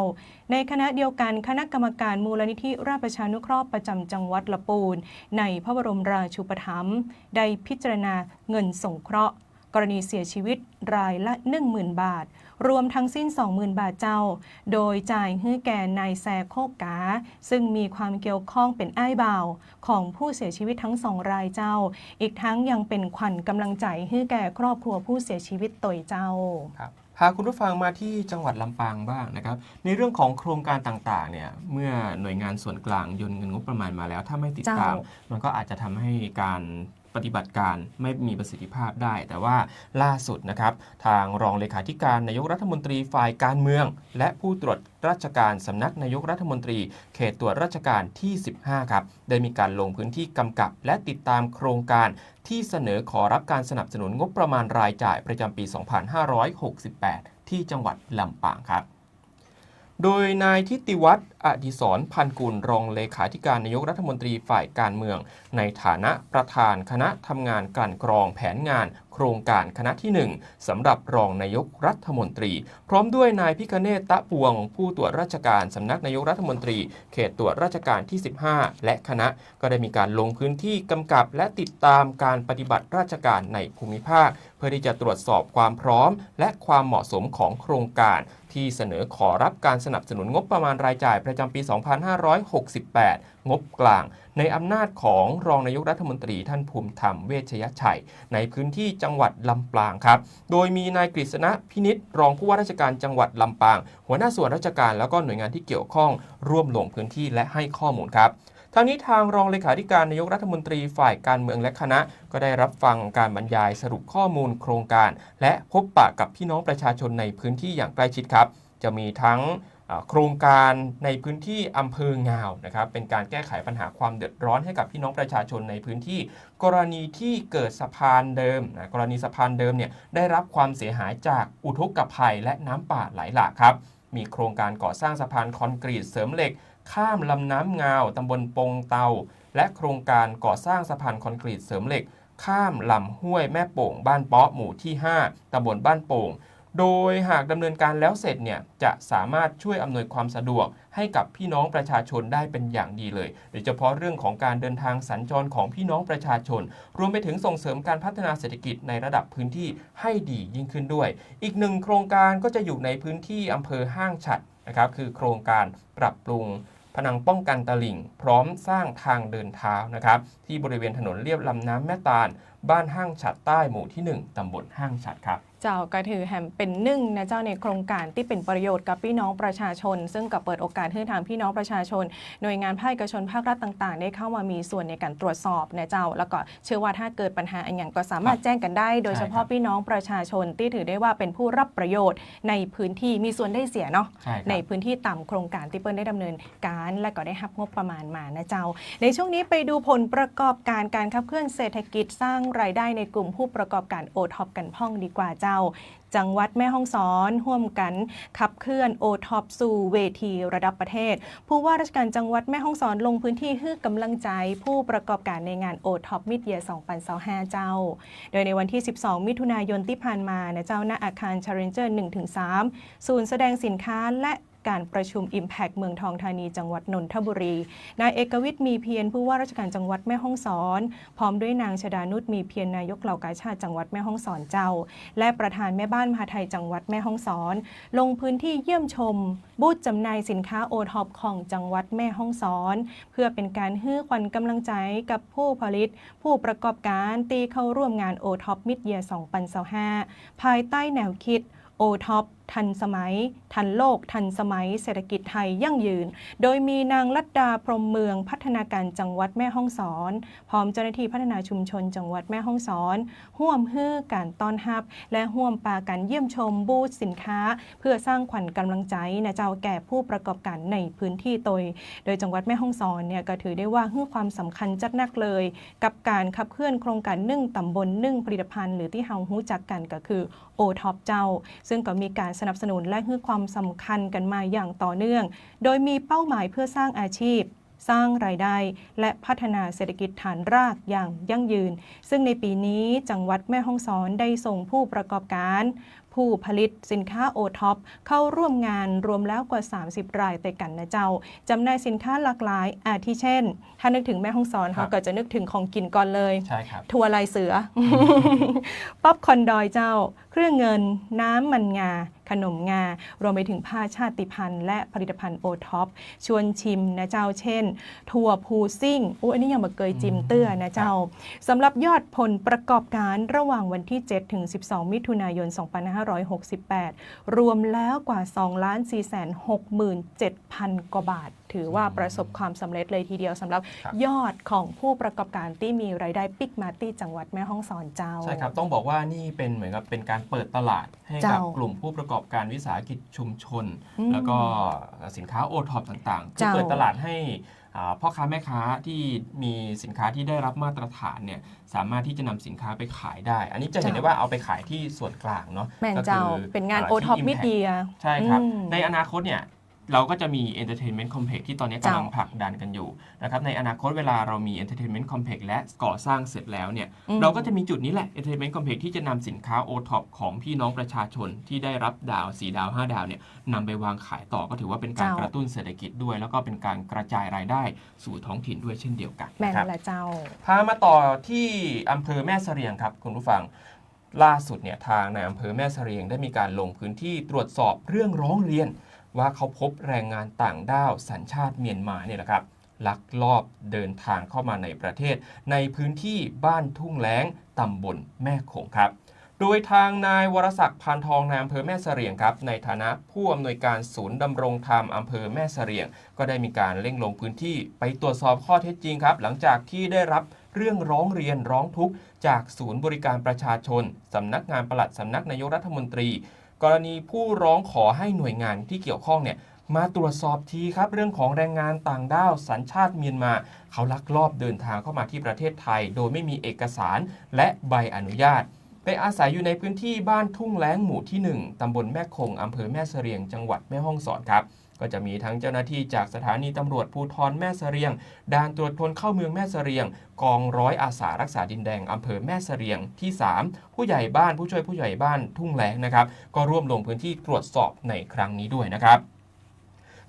ในขณะเดียวกั๋น คณะกรรมการมูลนิธิราชประชานุเคราะห์ประจำจังหวัดละปูน ในพระบรมราชูปถัมภ์ ได้พิจารณาเงินสงเคราะห์ กรณีเสียชีวิตรายละ หนึ่งหมื่น บาท รวมทั้งสิ้น สองหมื่น บาทเจ้า โดยจ่ายหื้อแก่นายแซ โคกา ซึ่งมีความเกี่ยวข้องเป๋นอ้ายบ่าวของผู้เสียชีวิตทั้งสองรายเจ้า อีกทั้งยังเป๋นขวัญกำลังใจ๋หื้อแก่ครอบครัวผู้เสียชีวิตตวยเจ้า ครับ พาคุณผู้ฟังมาที่จังหวัดลำปางบ้างนะครับ ในเรื่องของโครงการต่างๆ เนี่ย เมื่อหน่วยงานส่วนกลางโยนเงินงบประมาณมาแล้ว ถ้าไม่ติดตาม เจ้า มันก็อาจจะทำให้การปฏิบัติการไม่มีประสิทธิภาพได้ แต่ว่าล่าสุดนะครับ ทางรองเลขาธิการนายกรัฐมนตรีฝ่ายการเมือง และผู้ตรวจราชการสำนักนายกรัฐมนตรี เขตตรวจราชการที่ สิบห้า ครับ ได้มีการลงพื้นที่กำกับ และติดตามโครงการที่เสนอขอรับการสนับสนุนงบประมาณรายจ่ายประจำปี สองพันห้าร้อยหกสิบแปด ที่จังหวัดลำปางครับ โดยนายทิติวัฒน์ อดิศรพันกุล รองเลขาธิการนายกรัฐมนตรีฝ่ายการเมือง ในฐานะประธานคณะทำงานกลั่นกรองแผนงานโครงการคณะที่ หนึ่ง สำหรับรองนายกรัฐมนตรี พร้อมด้วยนายพิคเนศ ตะปวง ผู้ตรวจราชการสำนักนายกรัฐมนตรี เขตตรวจราชการที่ สิบห้า และคณะ ก็ได้มีการลงพื้นที่กำกับ และติดตามการปฏิบัติราชการในภูมิภาค เพื่อที่จะตรวจสอบความพร้อม และความเหมาะสมของโครงการที่เสนอขอรับการสนับสนุนงบประมาณรายจ่ายประจำปี สองพันห้าร้อยหกสิบแปด งบกลาง ในอำนาจของรองนายกรัฐมนตรีท่านภูมิธรรม เวชยชัย ในพื้นที่จังหวัดลำปางครับ โดยมีนายกฤษณะ พินิจ รองผู้ว่าราชการจังหวัดลำปาง หัวหน้าส่วนราชการ แล้วก็หน่วยงานที่เกี่ยวข้องร่วมลงพื้นที่และให้ข้อมูลครับ ทั้งนี้ทางรองเลขาธิการนายกรัฐมนตรีฝ่ายการเมืองและคณะ ก็ได้รับฟังการบรรยายสรุปข้อมูลโครงการ และพบปะกับพี่น้องประชาชนในพื้นที่อย่างใกล้ชิดครับ จะมีทั้ง อ่า โครงการในพื้นที่อำเภองาวนะครับ เป็นการแก้ไขปัญหาความเดือดร้อนให้กับพี่น้องประชาชนในพื้นที่ กรณีที่เกิดสะพานเดิมนะ กรณีสะพานเดิมเนี่ยได้รับความเสียหายจากอุทกภัยและน้ำป่าไหลหลากครับ มีโครงการก่อสร้างสะพานคอนกรีตเสริมเหล็ก ข้ามลำน้ำงาว ตำบลปงเตา และโครงการก่อสร้างสะพานคอนกรีตเสริมเหล็ก ข้ามลำห้วยแม่โป่ง บ้านเปาะ หมู่ที่ ห้า ตำบลบ้านโป่ง โดยหากดำเนินการแล้วเสร็จเนี่ย จะสามารถช่วยอำนวยความสะดวกให้กับพี่น้องประชาชนได้เป็นอย่างดีเลย โดยเฉพาะเรื่องของการเดินทางสัญจรของพี่น้องประชาชน รวมไปถึงส่งเสริมการพัฒนาเศรษฐกิจในระดับพื้นที่ให้ดียิ่งขึ้นด้วย อีกหนึ่งโครงการก็จะอยู่ในพื้นที่อำเภอห้างฉัตรนะครับ คือโครงการปรับปรุงพนังป้องกันตลิ่ง พร้อมสร้างทางเดินเท้านะครับ ที่บริเวณถนนเลียบลำน้ำแม่ตาล บ้านฮ่างฉัตรใต้ หมู่ตี้หนึ่ง ตำบลฮ่างฉัตรครับ เจ้า ก็ถือแหมเป๋นนึ่งนะเจ้า ในโครงก๋านตี้เป๋นประโยชน์กับปี้น้องประชาชน ซึ่งก็เปิดโอกาสหื้อทางปี้น้องประชาชน หน่วยงานภาคเอกชน ภาครัฐต่างๆ ได้เข้ามามีส่วนในก๋านตรวจสอบนะเจ้า แล้วก็เจื้อว่าถ้าเกิดปัญหาอะหยังก็สามารถ ครับ แจ้งกั๋นได้ ใช่ครับ โดยเฉพาะปี้น้องประชาชนตี้ถือได้ว่าเป๋นผู้ฮับประโยชน์ในพื้นตี้ มีส่วนได้เสียเนาะ ใช่ครับ ในพื้นตี้ต๋ามโครงก๋านตี้เปิ้นได้ดำเนินก๋าน และก็ได้ฮับงบประมาณมานะเจ้า ในช่วงนี้ไปดูผลประกอบก๋านก๋านขับเคลื่อนเศรษฐกิจสร้างรายได้ในกลุ่มผู้ประกอบก๋าน โอท็อป กั๋นพ่องดีกว่าเจ้า จังหวัดแม่ฮ่องสอนฮ่วมกั๋นขับเคลื่อน โอท็อป สู่เวทีระดับประเทศ ผู้ว่าราชการจังหวัดแม่ฮ่องสอนลงพื้นตี้หื้อก๋ำลังใจ๋ผู้ประกอบก๋านในงาน โอท็อป Mid-Year สองปันซาวห้า เจ้า โดยในวันตี้ สิบสอง มิถุนายนตี้ผ่านมานะเจ้า ณ อาคาร Challenger หนึ่งถึงสาม ศูนย์แสดงสินค้าและก๋านประชุม Impact เมืองทองธานี จังหวัดนนทบุรี นายเอกวิทย์ มีเพียร ผู้ว่าราชการจังหวัดแม่ฮ่องสอน พร้อมด้วยนางชดานุช มีเพียร นายกเหล่ากาชาดจังหวัดแม่ฮ่องสอนเจ้า และประธานแม่บ้านมหาดไทยจังหวัดแม่ฮ่องสอน ลงพื้นตี้เยี่ยมชมบูธจำหน่ายสินค้า โอท็อป ของจังหวัดแม่ฮ่องสอน เพื่อเป๋นก๋านหื้อขวัญก๋ำลังใจ๋กับผู้ผลิต ผู้ประกอบก๋านตี้เข้าร่วมงาน โอท็อป Mid-Year สองปันซาวห้า ภายใต้แนวคิด โอท็อป ทันสมัย ทันโลก ทันสมัย เศรษฐกิจไทยยั่งยืน โดยมีนางลัดดา พรหมเมือง พัฒนาการจังหวัดแม่ฮ่องสอน พร้อมเจ้าหน้าตี้พัฒนาชุมชนจังหวัดแม่ฮ่องสอน ฮ่วมหื้อก๋านต้อนฮับ และฮ่วมปากั๋นเยี่ยมชมบูธสินค้า เพื่อสร้างขวัญก๋ำลังใจ๋นะเจ้า แก่ผู้ประกอบก๋านในพื้นตี้โตย โดยจังหวัดแม่ฮ่องสอนเนี่ยก็ถือได้ว่าหื้อความสำคัญจัดนักเลย กับก๋านขับเคลื่อนโครงก๋านนึ่งต๋ำบลนึ่งผลิตภัณฑ์ หรือตี้เฮาฮู้จักกั๋นก็คือ โอท็อป เจ้า ซึ่งก็มีก๋านสนับสนุนและหื้อความสำคัญกั๋นมาอย่างต่อเนื่อง โดยมีเป้าหมายเพื่อสร้างอาชีพ สร้างรายได้ และพัฒนาเศรษฐกิจฐานรากอย่างยั่งยืน ซึ่งในปี๋นี้จังหวัดแม่ฮ่องสอนได้ส่งผู้ประกอบก๋าน ผู้ผลิตสินค้า โอท็อป เข้าร่วมงานรวมแล้วกว่า สามสิบ รายตวยกั๋นนะเจ้า จำหน่ายสินค้าหลากหลาย อาทิเช่น ถ้านึกถึงแม่ฮ่องสอน ครับ เฮาก็จะนึกถึงของกิ๋นก่อนเลย ใช่ครับ ถั่วลายเสือ ป๊อปคอร์นดอยเจ้า เครื่องเงิน น้ำมันงา ขนมงา รวมไปถึงผ้าชาติพันธุ์ และผลิตภัณฑ์ โอท็อป ชวนชิมนะเจ้า เช่น ถั่วพูซิ่ง อู้ อันนี้ยังบ่เกยจิมเตื้อนะเจ้า ครับ สำหรับยอดผลประกอบก๋านระหว่างวันตี้ เจ็ดถึงสิบสอง มิถุนายน สองปันห้าร้อยหกสิบแปด รวมแล้วกว่า สองล้านสี่แสนหกหมื่นเจ็ดพัน กว่าบาท ถือว่า อืม ประสบความสำเร็จเลยทีเดียว สำหรับ ครับ ยอดของผู้ประกอบก๋านตี้มีรายได้ปิ๊กมาตี้จังหวัดแม่ฮ่องสอนเจ้า ใช่ครับ ต้องบอกว่านี่เป๋นเหมือนกับเป๋นก๋านเปิดตลาด ให้กับ เจ้า กลุ่มผู้ประกอบก๋านวิสาหกิจชุมชน อืม แล้วก็สินค้า โอท็อป ต่างๆ คือ เจ้า เปิดตลาดให้ อ่า พ่อค้าแม่ค้าตี้มีสินค้าตี้ได้ฮับมาตรฐานเนี่ย สามารถตี้จะนำสินค้าไปขายได้ อันนี้จะเห็น เจ้า ได้ว่าเอาไปขายตี้ส่วนกลางเนาะ แม่น ก็คือ เจ้า เป๋นงาน อ่า โอท็อป ตี้ Impact Mid-Year ใช่ครับ อืม ในอนาคตเนี่ย เราก็จะมี Entertainment Complex ตี้ตอนนี้ เจ้า ก๋ำลังผลักดันกั๋นอยู่นะครับ ในอนาคตเวลาเรามี Entertainment Complex และก่อสร้างเสร็จแล้วเนี่ย อืม เราก็จะมีจุดนี้แหละ Entertainment Complex ตี้จะนำสินค้า โอท็อป ของพี่น้องประชาชนตี้ได้ฮับดาวสี่ดาวห้าดาวเนี่ย นำไปวางขายต่อ ก็ถือว่าเป๋นก๋าน เจ้า กระตุ้นเศรษฐกิจด้วย แล้วก็เป๋นก๋านกระจายรายได้สู่ท้องถิ่นด้วยเช่นเดียวกั๋นนะครับ แม่นละเจ้า พามาต่อตี้อำเภอแม่เสะเรียงครับคุณผู้ฟัง ล่าสุดเนี่ย ทางนายอำเภอแม่เสะเรียงได้มีก๋านลงพื้นตี้ตรวจสอบเรื่องร้องเรียน ว่าเขาพบแรงงานต่างด้าวสัญชาติเมียนมาเนี่ยนะครับ ลักลอบเดินทางเข้ามาในประเทศ ในพื้นตี้บ้านทุ่งแล้ง ตำบลแม่โขงครับ โดยทางนายวรศักดิ์ พานทอง นายอำเภอแม่เสะเรียงครับ ในฐานะผู้อำนวยการศูนย์ดำรงธรรมอำเภอแม่เสะเรียง ก็ได้มีก๋านเร่งลงพื้นตี้ไปตรวจสอบข้อเท็จจริงครับ หลังจากตี้ได้ฮับเรื่องร้องเรียนร้องทุกข์จากศูนย์บริการประชาชน สำนักงานปลัดสำนักนายกรัฐมนตรี กรณีผู้ร้องขอให้หน่วยงานตี้เกี่ยวข้องเนี่ย มาตรวจสอบทีครับ เรื่องของแรงงานต่างด้าวสัญชาติเมียนมา เขาลักลอบเดินทางเข้ามาตี้ประเทศไทย โดยไม่มีเอกสารและใบอนุญาต ไปอาศัยอยู่ในพื้นตี้บ้านทุ่งแล้ง หมู่ตี้หนึ่ง ตำบลแม่โขง อำเภอแม่เสะเรียง จังหวัดแม่ฮ่องสอนครับ ก็จะมีทั้งเจ้าหน้าตี้จากสถานีตำรวจภูธรแม่เสะเรียง ด่านตรวจคนเข้าเมืองแม่เสะเรียง กองร้อยอาสารักษาดินแดนอำเภอแม่เสะเรียงตี้สาม ผู้ใหญ่บ้าน ผู้ช่วยผู้ใหญ่บ้านทุ่งแล้งนะครับ ก็ร่วมลงพื้นตี้ตรวจสอบในครั้งนี้ด้วยนะครับ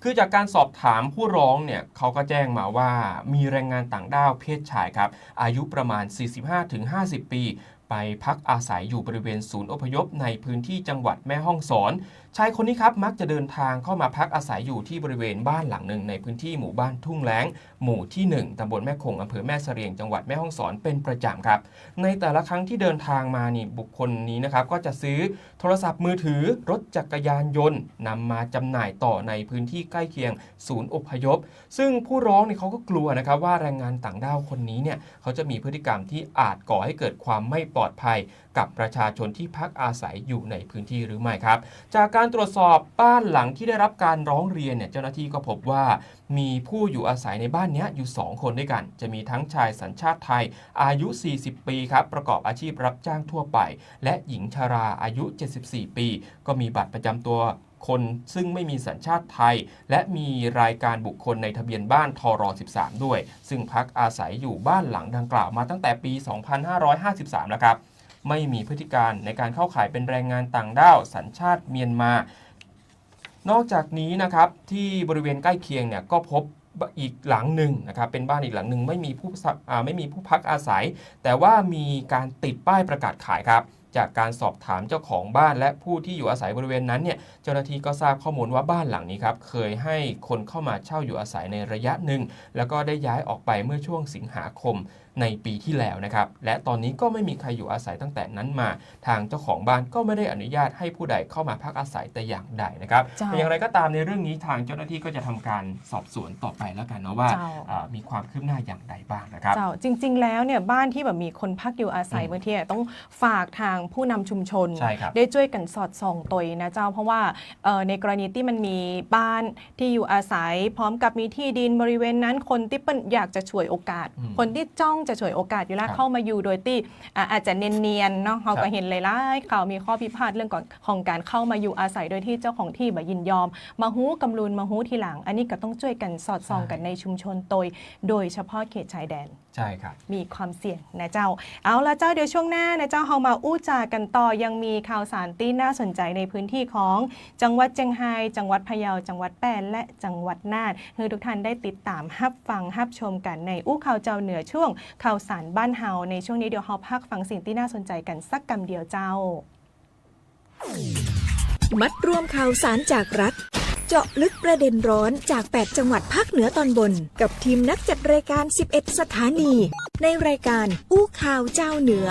คือจากการสอบถามผู้ร้องเนี่ย เขาก็แจ้งมาว่ามีแรงงานต่างด้าวเพศชายครับ อายุประมาณ สี่สิบห้าถึงห้าสิบปี ไปพักอาศัยอยู่บริเวณศูนย์อพยพในพื้นตี้จังหวัดแม่ฮ่องสอน ชายคนนี้ครับ มักจะเดินทางเข้ามาพักอาศัยอยู่ที่บริเวณบ้านหลังหนึ่งในพื้นที่หมู่บ้านทุ่งแล้ง หมู่ที่หนึ่ง ตำบลแม่คง อำเภอแม่เสลียง จังหวัดแม่ฮ่องสอนเป็นประจำครับ ในแต่ละครั้งที่เดินทางมานี่ บุคคลนี้นะครับ ก็จะซื้อโทรศัพท์มือถือ รถจักรยานยนต์ นำมาจำหน่ายต่อในพื้นที่ใกล้เคียงศูนย์อพยพ ซึ่งผู้ร้องเนี่ยเขาก็กลัวนะครับว่าแรงงานต่างด้าวคนนี้เนี่ย เขาจะมีพฤติกรรมที่อาจก่อให้เกิดความไม่ปลอดภัยกับประชาชนที่พักอาศัยอยู่ในพื้นที่หรือไม่ครับ จากการตรวจสอบบ้านหลังที่ได้รับการร้องเรียนเนี่ย เจ้าหน้าที่ก็พบว่ามีผู้อยู่อาศัยในบ้านเนี้ยอยู่สองคนด้วยกัน จะมีทั้งชายสัญชาติไทยอายุสี่สิบปีครับ ประกอบอาชีพรับจ้างทั่วไป และหญิงชราอายุเจ็ดสิบสี่ปี ก็มีบัตรประจำตัวคนซึ่งไม่มีสัญชาติไทย และมีรายการบุคคลในทะเบียนบ้าน ทร สิบสาม ด้วย ซึ่งพักอาศัยอยู่บ้านหลังดังกล่าวมาตั้งแต่ปี สองพันห้าร้อยห้าสิบสาม แล้วครับ ไม่มีพฤติการในการเข้าข่ายเป็นแรงงานต่างด้าวสัญชาติเมียนมา นอกจากนี้นะครับ ที่บริเวณใกล้เคียงเนี่ยก็พบอีกหลังหนึ่งนะครับ เป็นบ้านอีกหลังหนึ่ง ไม่มีผู้สัก- อ่า ไม่มีผู้พักอาศัย แต่ว่ามีการติดป้ายประกาศขายครับ จากการสอบถามเจ้าของบ้านและผู้ที่อยู่อาศัยบริเวณนั้นเนี่ย เจ้าหน้าที่ก็ทราบข้อมูลว่าบ้านหลังนี้ครับ เคยให้คนเข้ามาเช่าอยู่อาศัยในระยะหนึ่ง แล้วก็ได้ย้ายออกไปเมื่อช่วงสิงหาคมในปีที่แล้วนะครับ และตอนนี้ก็ไม่มีใครอยู่อาศัยตั้งแต่นั้นมา ทางเจ้าของบ้านก็ไม่ได้อนุญาตให้ผู้ใดเข้ามาพักอาศัยแต่อย่างใดนะครับ เจ้า แต่อย่างไรก็ตามในเรื่องนี้ทางเจ้าหน้าที่ก็จะทำการสอบสวนต่อไปแล้วกันเนาะว่า เจ้า เอ่อ มีความคืบหน้าอย่างไรบ้างนะครับ เจ้า จริงๆ แล้วเนี่ยบ้านที่แบบมีคนพักอยู่อาศัย อืม บางทีอะต้องฝากทางผู้นำชุมชน ใช่ครับ ได้จ้วยกั๋นสอดส่องตวยนะเจ้า เพราะว่า เอ่อ ในกรณีตี้มันมีบ้านที่อยู่อาศัย พร้อมกับมีที่ดินบริเวณนั้น คนตี้เปิ้นอยากจะฉวยโอกาส อืม คนตี้จ้องจะฉวยโอกาสอยู่แล้ว ครับ เข้ามาอยู่โดยตี้ อ่ะ อาจจะเนียนๆ เนาะ เฮาก็ ครับ เห็นหลายๆ ข่าวมีข้อพิพาทเรื่องของ ของการเข้ามาอยู่อาศัยโดยที่เจ้าของที่บ่ยินยอม มาฮู้กำลุน มาฮู้ทีหลัง อันนี้ก็ต้องจ้วยกั๋นสอดส่องกั๋น ใช่ ในชุมชนตวย โดยเฉพาะเขตชายแดน ใช่ครับ มีความเสี่ยงนะเจ้า เอาละเจ้า เดี๋ยวช่วงหน้านะเจ้า เฮามาอู้จ๋ากั๋นต่อ ยังมีข่าวสารตี้น่าสนใจ๋ในพื้นที่ของจังหวัดเจียงฮาย จังหวัดพะเยา จังหวัดแป้และจังหวัดน่าน หื้อทุกท่านได้ติดต๋ามฮับฟังฮับชมกั๋นในอู้ข่าวจาวเหนือช่วงข่าวสารบ้านเฮา ในช่วงนี้เดี๋ยวเฮาพักฟังสิ่งตี้น่าสนใจ๋กั๋นสักกำเดียวเจ้า มัดรวมข่าวสารจากรัฐ เจาะลึกประเด็นร้อนจากแปดจังหวัดภาคเหนือตอนบน กับทีมนักจัดรายการสิบเอ็ดสถานี ในรายการอู้ข่าวจาวเหนือ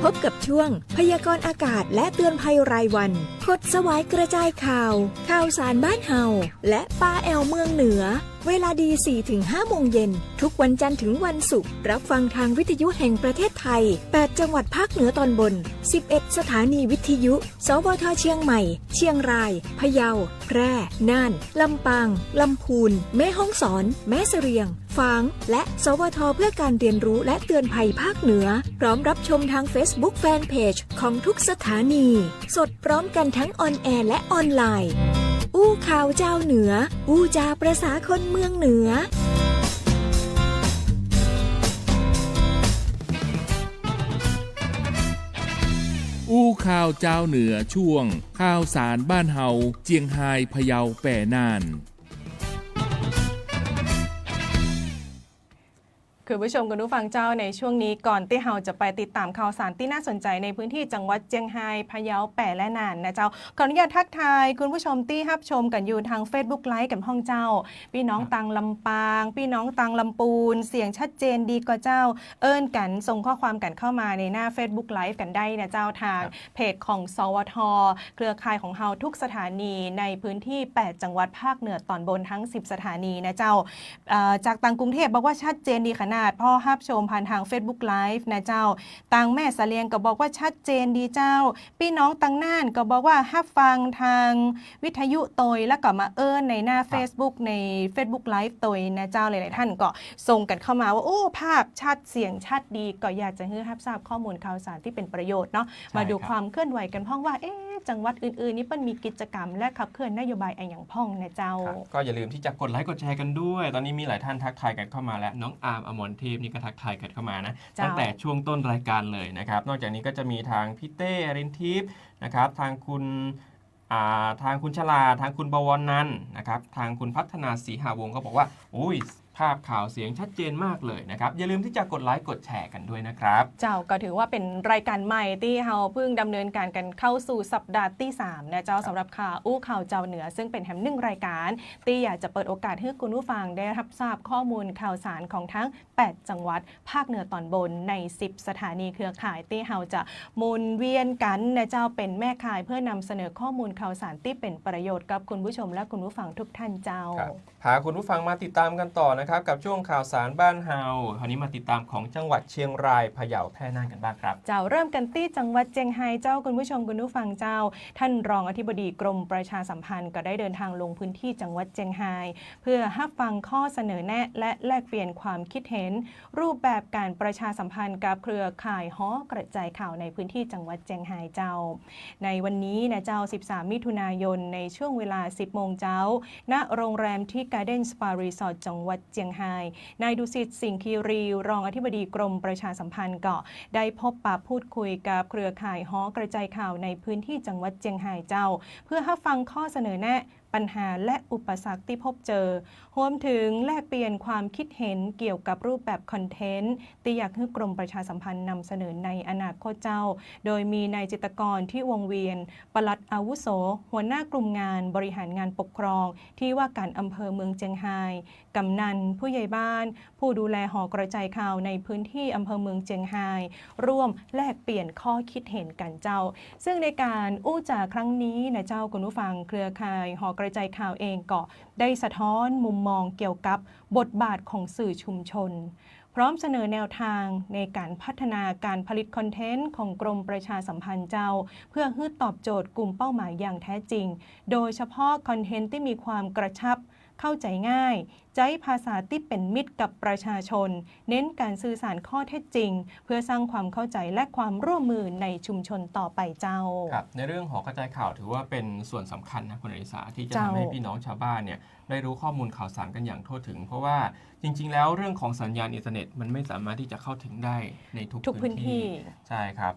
พบกับช่วงพยากรณ์อากาศและเตือนภัยรายวัน ขดสวายกระจายข่าว ข่าวสารบ้านเฮา และปาแอ่วเมืองเหนือ เวลาดี สี่ถึงห้าโมงเย็น ทุกวันจันทร์ถึงวันศุกร์ รับฟังทางวิทยุแห่งประเทศไทย แปดจังหวัดภาคเหนือตอนบน สิบเอ็ดสถานีวิทยุ สวท เชียงใหม่ เชียงราย พะเยา แพร่ น่าน ลำปาง ลำพูน แม่ฮ่องสอน แม่เสลียง ฝาง และ สวท เพื่อการเรียนรู้และเตือนภัยภาคเหนือ พร้อมรับชมทางเฟซบุ๊กแฟนเพจของทุกสถานี สดพร้อมกันทั้งออนแอร์และออนไลน์ อู้ข่าวจาวเหนือ อู้จาประสาคนเมืองเหนือ อู้ข่าวจาวเหนือช่วงข่าวสารบ้านเฮา เจียงฮาย พะเยา แป้ น่าน คุณผู้ชมคุณผู้ฟังเจ้า ในช่วงนี้ก่อนตี้เฮาจะไปติดต๋ามข่าวสารตี้น่าสนใจ๋ในพื้นที่จังหวัดเจียงฮาย พะเยา แป้ และน่านนะเจ้า ขออนุญาตทักทายคุณผู้ชมตี้ฮับชมกั๋นอยู่ทางเฟซบุ๊กไลฟ์กั๋นพ่องเจ้า ปี้น้อง ครับ ตางลำปาง ปี้น้องตางลำปูน เสียงชัดเจนดีก่อเจ้า เอิ้นกั๋น ส่งข้อความกั๋นเข้ามาในหน้าเฟซบุ๊กไลฟ์กั๋นได้นะเจ้า ทาง ครับ เพจของ สวท เครือข่ายของเฮาทุกสถานีในพื้นที่แปดจังหวัดภาคเหนือตอนบนทั้งสิบสถานีนะเจ้า เอ่อ จากตางกรุงเทพบอกว่าชัดเจนดีขนาด เพราะฮับชมผ่านทางเฟซบุ๊กไลฟ์นะเจ้า ตางแม่เสลียงก็บอกว่าชัดเจนดีเจ้า ปี้น้องตางน่านก็บอกว่าฮับฟังทางวิทยุตวย แล้วก็มาเอิ้นในหน้า ครับ เฟซบุ๊ก ในเฟซบุ๊กไลฟ์ตวยนะเจ้า หลายๆ ท่านก็ส่งกั๋นเข้ามาว่า โอ้ ภาพชัด เสียงชัดดี ก็อยากจะหื้อฮับทราบข้อมูลข่าวสารตี้เป๋นประโยชน์เนาะ ใช่ มาดู ครับ ความเคลื่อนไหวกั๋นพ่องว่า เอ๊ะ จังหวัดอื่นๆ นี่เปิ้นมีกิจกรรมและขับเคลื่อนนโยบายอะหยังพ่องนะเจ้า ครับ ก็อย่าลืมที่จะกดไลค์กดแชร์กั๋นด้วย ตอนนี้มีหลายท่านทักทายกั๋นเข้ามาแล้ว น้องอาร์ม อมรเทพนี่ก็ทักทายกั๋นเข้ามานะ เจ้า ตั้งแต่ช่วงต้นรายการเลยนะครับ นอกจากนี้ก็จะมีทางพี่เต้ อรินทิพย์นะครับ ทางคุณ อ่า ทางคุณชลา ทางคุณบวรนันท์นะครับ ทางคุณพัฒนา ศรีหาวงศ์ก็บอกว่า โอ้ย ภาพข่าวเสียงชัดเจนมากเลยนะครับ อย่าลืมที่จะกดไลก์กดแชร์กันด้วยนะครับ เจ้า ก็ถือว่าเป๋นรายก๋านใหม่ตี้เฮาเพิ่งดำเนินก๋านกั๋นเข้าสู่สัปดาห์ตี้สามนะเจ้า ครับ สำหรับข่าวอู้ข่าวจาวเหนือ ซึ่งเป๋นแหมนึ่งรายก๋านตี้อยากจะเปิดโอกาสหื้อคุณผู้ฟังได้ฮับทราบข้อมูลข่าวสารของตึงแปดจังหวัดภาคเหนือต๋อนบนในสิบสถานีเครือข่ายตี้เฮาจะหมุนเวียนกั๋นนะเจ้า เป๋นแม่ข่ายเพื่อนำเสนอข้อมูลข่าวสารตี้เป๋นประโยชน์กับคุณผู้ชมและคุณผู้ฟังทุกท่านเจ้า ครับ พาคุณผู้ฟังมาติดตามกันต่อนะครับ กับช่วงข่าวสารบ้านเฮา คราวนี้มาติดตามของจังหวัดเชียงราย พะเยา แพร่น่านกันบ้างครับ เจ้า เริ่มกั๋นตี้จังหวัดเจียงไฮ้เจ้า คุณผู้ชมคุณผู้ฟังเจ้า ท่านรองอธิบดีกรมประชาสัมพันธ์ก็ได้เดินทางลงพื้นที่จังหวัดเจียงไฮ้ เพื่อฮับฟังข้อเสนอแนะและแลกเปลี่ยนความคิดเห็น รูปแบบก๋านประชาสัมพันธ์กับเครือข่ายหอกระจายข่าวในพื้นที่จังหวัดเจียงไฮ้เจ้า ในวันนี้นะเจ้า สิบสามมิถุนายน ในช่วงเวลาสิบโมงเจ๊า ณ โรงแรมทิกาเด้นสปารีสอร์ท จังหวัดเจียงไฮ้ นายดุสิต สิงห์คีรี รองอธิบดีกรมประชาสัมพันธ์ก็ได้พบปะพูดคุยกับเครือข่ายหอกระจายข่าวในพื้นที่จังหวัดเจียงไฮ้เจ้า เพื่อฮับฟังข้อเสนอแนะ ปัญหาและอุปสรรคตี้พบเจอ รวมถึงแลกเปลี่ยนความคิดเห็นเกี่ยวกับรูปแบบคอนเทนต์ตี้อยากหื้อกรมประชาสัมพันธ์นำเสนอในอนาคตเจ้า โดยมีนายจิตรกร ที่วงศ์เวียน ปลัดอาวุโส หัวหน้ากลุ่มงานบริหารงานปกครอง ตี้ว่าก๋านอำเภอเมืองเจียงไฮ้ กำนัน ผู้ใหญ่บ้าน ผู้ดูแลหอกระจายข่าวในพื้นที่อำเภอเมืองเจียงไฮ้ ร่วมแลกเปลี่ยนข้อคิดเห็นกั๋นเจ้า ซึ่งในก๋านอู้จ๋าครั้งนี้นะเจ้า คุณผู้ฟัง เครือข่ายหอกระจายข่าวเองก็ได้สะท้อนมุมมองเกี่ยวกับบทบาทของสื่อชุมชน พร้อมเสนอแนวทางในก๋านพัฒนาก๋านผลิตคอนเทนต์ของกรมประชาสัมพันธ์เจ้า เพื่อหื้อตอบโจทย์กลุ่มเป้าหมายอย่างแท้จริง โดยเฉพาะคอนเทนต์ตี้มีความกระชับ เข้าใจ๋ง่าย ใจ๊ภาษาตี้เป๋นมิตรกับประชาชน เน้นก๋านสื่อสารข้อเท็จจริง เพื่อสร้างความเข้าใจ๋และความร่วมมือในชุมชนต่อไปเจ้า ครับ ในเรื่องหอกระจายข่าวถือว่าเป๋นส่วนสำคัญนะคุณอริสา ที่จะ เจ้า ทำให้พี่น้องชาวบ้านเนี่ยได้รู้ข้อมูลข่าวสารกันอย่างทั่วถึง เพราะว่าจริงๆ แล้วเรื่องของสัญญาณอินเทอร์เน็ตมันไม่สามารถที่จะเข้าถึงได้ในทุก ทุกพื้นที่ พื้นที่ ใช่ครับ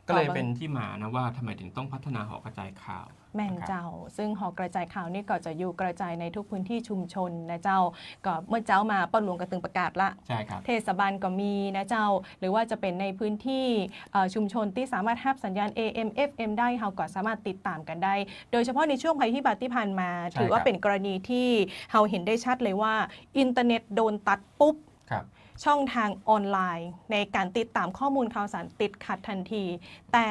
ก็เลยเป๋นตี้มานะว่าทำไมถึงต้องพัฒนาหอกระจายข่าว แม่น นะครับ เจ้า ซึ่งหอกระจายข่าวนี่ก็จะอยู่กระจายในทุกพื้นที่ชุมชนนะเจ้า ก็เมื่อเจ๊ามาป้อหลวงก็ตึงประกาศละ ใช่ครับ เทศบาลก็มีนะเจ้า หรือว่าจะเป๋นในพื้นที่ เอ่อ ชุมชนตี้สามารถฮับสัญญาณ เอเอ็ม เอฟเอ็ม ได้ เฮาก็สามารถติดต๋ามกั๋นได้ โดยเฉพาะในช่วงภัยพิบัติตี้ผ่านมา ใช่ครับ ถือว่าเป๋นกรณีตี้เฮาหันได้ชัดเลยว่าอินเทอร์เน็ตโดนตัดปุ๊บ ครับ ช่องทางออนไลน์ในก๋านติดต๋ามข้อมูลข่าวสารติดขัดทันที แต่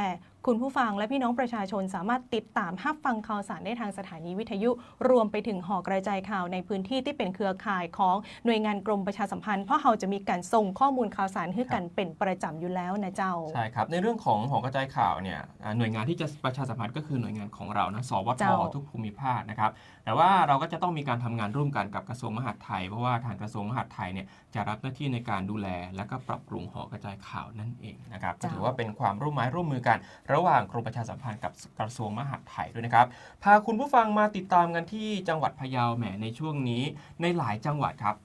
คุณผู้ฟังและพี่น้องประชาชนสามารถติดต๋ามฮับฟังข่าวสารได้ทางสถานีวิทยุ รวมไปถึงหอกระจายข่าวในพื้นที่ตี้เป๋นเครือข่ายของหน่วยงานกรมประชาสัมพันธ์ เพราะเฮาจะมีก๋านส่งข้อมูลข่าวสารหื้อกั๋น ครับ เป๋นประจ๋ำอยู่แล้วนะเจ้า ใช่ครับ ในเรื่องของหอกระจายข่าวเนี่ย อ่า หน่วยงานที่จะประชาสัมพันธ์ก็คือหน่วยงานของเรานะ สวท เจ้า ทุกภูมิภาคนะครับ แต่ว่าเราก็จะต้องมีการทำงานร่วมกันกับกระทรวงมหาดไทย เพราะว่าทางกระทรวงมหาดไทยเนี่ย จะรับหน้าที่ในการดูแลและก็ปรับปรุงหอกระจายข่าวนั่นเองนะครับ เจ้า ก็ถือว่าเป็นความร่วมไม้ร่วมมือกันระหว่างกรมประชาสัมพันธ์กับกระทรวงมหาดไทยด้วยนะครับ พาคุณผู้ฟังมาติดตามกันที่จังหวัดพะเยา แหม ในช่วงนี้ในหลายจังหวัดครับ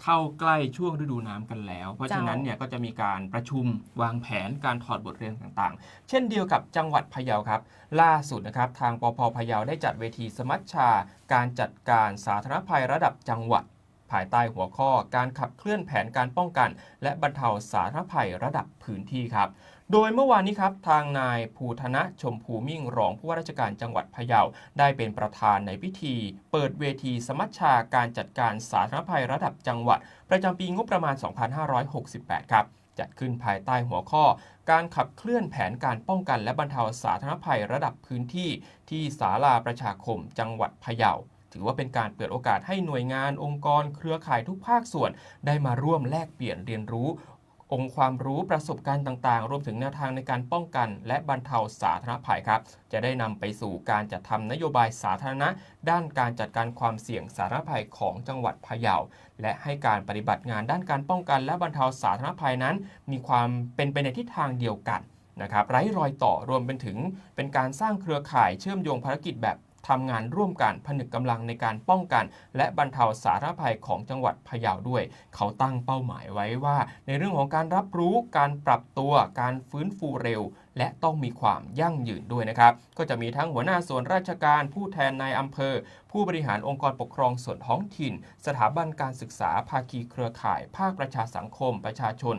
เข้าใกล้ช่วงฤดูน้ำกันแล้ว เพราะฉะนั้นเนี่ย เจ้า ก็จะมีการประชุมวางแผนการถอดบทเรียนต่างๆ เช่นเดียวกับจังหวัดพะเยาครับ ล่าสุดนะครับ ทาง ปภ พะเยา ได้จัดเวทีสมัชชาการจัดการสาธารณภัยระดับจังหวัด ภายใต้หัวข้อการขับเคลื่อนแผนการป้องกันและบรรเทาสาธารณภัยระดับพื้นที่ครับ โดยเมื่อวานนี้ครับ ทางนายภูธนะ ชมภูมิ่ง รองผู้ว่าราชการจังหวัดพะเยา ได้เป็นประธานในพิธีเปิดเวทีสมัชชาการจัดการสาธารณภัยระดับจังหวัด ประจำปีงบประมาณ สองพันห้าร้อยหกสิบแปด ครับ จัดขึ้นภายใต้หัวข้อการขับเคลื่อนแผนการป้องกันและบรรเทาสาธารณภัยระดับพื้นที่ ที่ศาลาประชาคมจังหวัดพะเยา ถือว่าเป็นการเปิดโอกาสให้หน่วยงาน องค์กร เครือข่ายทุกภาคส่วน ได้มาร่วมแลกเปลี่ยนเรียนรู้ องค์ความรู้ ประสบการณ์ต่างๆ รวมถึงแนวทางในการป้องกันและบรรเทาสาธารณภัยครับ จะได้นำไปสู่การจัดทำนโยบายสาธารณะด้านการจัดการความเสี่ยงสาธารณภัยของจังหวัดพะเยา และให้การปฏิบัติงานด้านการป้องกันและบรรเทาสาธารณภัยนั้น มีความเป็นไปในทิศทางเดียวกันนะครับ ไร้รอยต่อ รวมไปถึงเป็นการสร้างเครือข่ายเชื่อมโยงภารกิจแบบ ทำงานร่วมกันผนึกกำลังในการป้องกัน และบรรเทาสาธารณภัยของจังหวัดพะเยาด้วย เขาตั้งเป้าหมายไว้ว่า ในเรื่องของการรับรู้ การปรับตัว การฟื้นฟูเร็ว และต้องมีความยั่งยืนด้วยนะครับ ก็จะมีทั้งหัวหน้าส่วนราชการ ผู้แทนนายอำเภอ ผู้บริหารองค์กรปกครองส่วนท้องถิ่น สถาบันการศึกษา ภาคีเครือข่าย ภาคประชาสังคม ประชาชน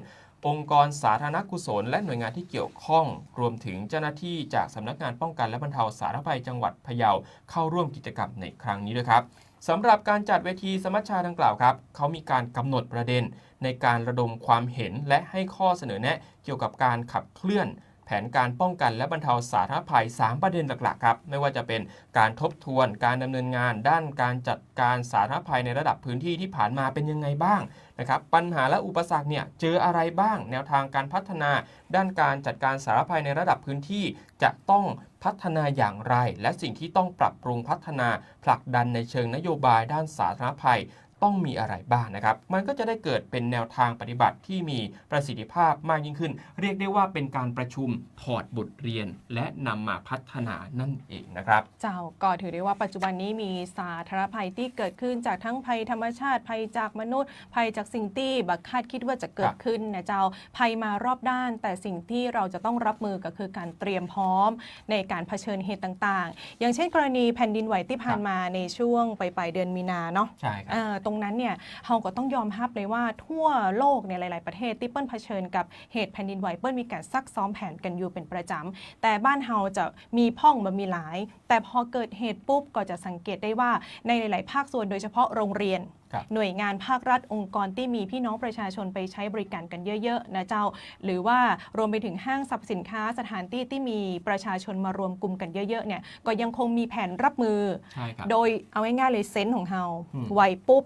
องค์กรสาธารณกุศล และหน่วยงานที่เกี่ยวข้อง รวมถึงเจ้าหน้าที่จากสำนักงานป้องกันและบรรเทาสาธารณภัยจังหวัดพะเยา เข้าร่วมกิจกรรมในครั้งนี้ด้วยครับ สำหรับการจัดเวทีสมัชชาดังกล่าวครับ เขามีการกำหนดประเด็นในการระดมความเห็น และให้ข้อเสนอแนะเกี่ยวกับการขับเคลื่อนแผนการป้องกันและบรรเทาสาธารณภัย สามประเด็นหลักๆครับ ไม่ว่าจะเป็นการทบทวนการดำเนินงานด้านการจัดการสาธารณภัยในระดับพื้นที่ที่ผ่านมาเป็นยังไงบ้างนะครับ ปัญหาและอุปสรรคเนี่ยเจออะไรบ้าง แนวทางการพัฒนาด้านการจัดการสาธารณภัยในระดับพื้นที่จะต้องพัฒนาอย่างไร และสิ่งที่ต้องปรับปรุงพัฒนาผลักดันในเชิงนโยบายด้านสาธารณภัย ต้องมีอะไรบ้างนะครับ มันก็จะได้เกิดเป็นแนวทางปฏิบัติที่มีประสิทธิภาพมากยิ่งขึ้น เรียกได้ว่าเป็นการประชุมถอดบทเรียน และนำมาพัฒนานั่นเองนะครับ เจ้า ก็ถือได้ว่าปัจจุบันนี้มีสาธารณภัยที่เกิดขึ้นจากทั้งภัยธรรมชาติ ภัยจากมนุษย์ ภัยจากสิ่งที่บ่คาดคิดว่าจะเกิดขึ้นนะเจ้า ภัยมารอบด้าน แต่สิ่งที่เราจะต้องรับมือก็คือการเตรียมพร้อมในการเผชิญเหตุต่างๆ อย่างเช่นกรณีแผ่นดินไหวที่ผ่านมาในช่วงปลายๆเดือนมีนาเนาะ ใช่ครับ เอ่อ ตรงนั้นเนี่ย เฮาก็ต้องยอมฮับเลยว่าทั่วโลกเนี่ย หลายๆประเทศที่เปิ้นเผชิญกับเหตุแผ่นดินไหว เปิ้นมีการซักซ้อมแผนกันอยู่เป็นประจ๋ำ แต่บ้านเฮาจะมีพ่องบ่มีหลาย แต่พอเกิดเหตุปุ๊บ ก็จะสังเกตได้ว่าในหลายๆภาคส่วน โดยเฉพาะโรงเรียน ครับ หน่วยงานภาครัฐ องค์กรที่มีพี่น้องประชาชนไปใช้บริการกันเยอะๆ นะเจ้า หรือว่ารวมไปถึงห้างสรรพสินค้า สถานที่ที่มีประชาชนมารวมกลุ่มกันเยอะๆ เนี่ย ก็ยังคงมีแผนรับมือ ใช่ครับ โดยเอาง่ายๆเลย เซนส์ของเฮา อืม ไหวปุ๊บ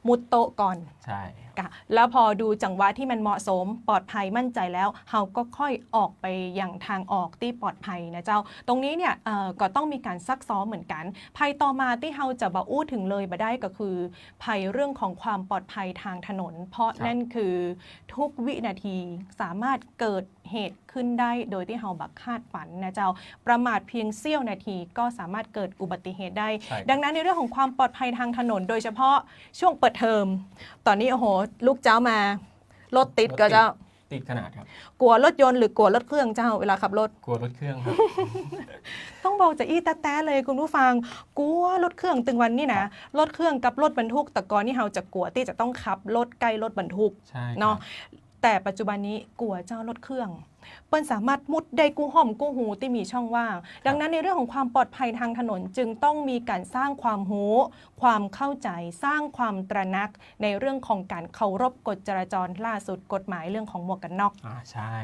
มุดโต๊ะก่อน ใช่ กะ แล้วพอดูจังหวะที่มันเหมาะสม ปลอดภัยมั่นใจแล้ว เฮาก็ค่อยออกไปยังทางออกที่ปลอดภัยนะเจ้า ตรงนี้เนี่ย เอ่อ ก็ต้องมีการซักซ้อมเหมือนกัน ภัยต่อมาที่เฮาจะบ่อู้ถึงเลยบ่ได้ก็คือ ภัยเรื่องของความปลอดภัยทางถนน เพราะ ครับ นั่นคือทุกวินาทีสามารถเกิดเหตุขึ้นได้โดยที่เฮาบ่คาดฝันนะเจ้า ประมาทเพียงเสี้ยวนาทีก็สามารถเกิดอุบัติเหตุได้ ใช่ครับ ดังนั้นในเรื่องของความปลอดภัยทางถนน โดยเฉพาะช่วงเปิดเทอม ต๋อนนี้ โอ้โห ลูกเจ๊ามา รถติดก่อเจ้า รถติด ติดขนาดครับ กั๋วรถยนต์หรือกั๋วรถเครื่องเจ้า เวลาขับรถ กั๋วรถเครื่องครับ ต้องบอกจาอี้แต๊ๆเลยคุณผู้ฟัง กั๋วรถเครื่อง ตึงวันนี้นะ ครับ รถเครื่องกับรถบรรทุก แต่ก่อนนี่เฮาจะกั๋วตี้จะต้องขับรถใก้รถบรรทุก ใช่ครับ เนาะ แต่ปัจจุบันนี้กั๋วเจ้ารถเครื่อง เปิ้นสามารถมุดได้กู้ฮ่อมกู้ฮูตี้มีช่องว่าง ครับ ดังนั้นในเรื่องของความปลอดภัยทางถนนจึงต้องมีการสร้างความฮู้ ความเข้าใจ สร้างความตระหนักในเรื่องของการเคารพกฎจราจร ล่าสุดกฎหมายเรื่องของหมวกกันน็อก อ่า ใช่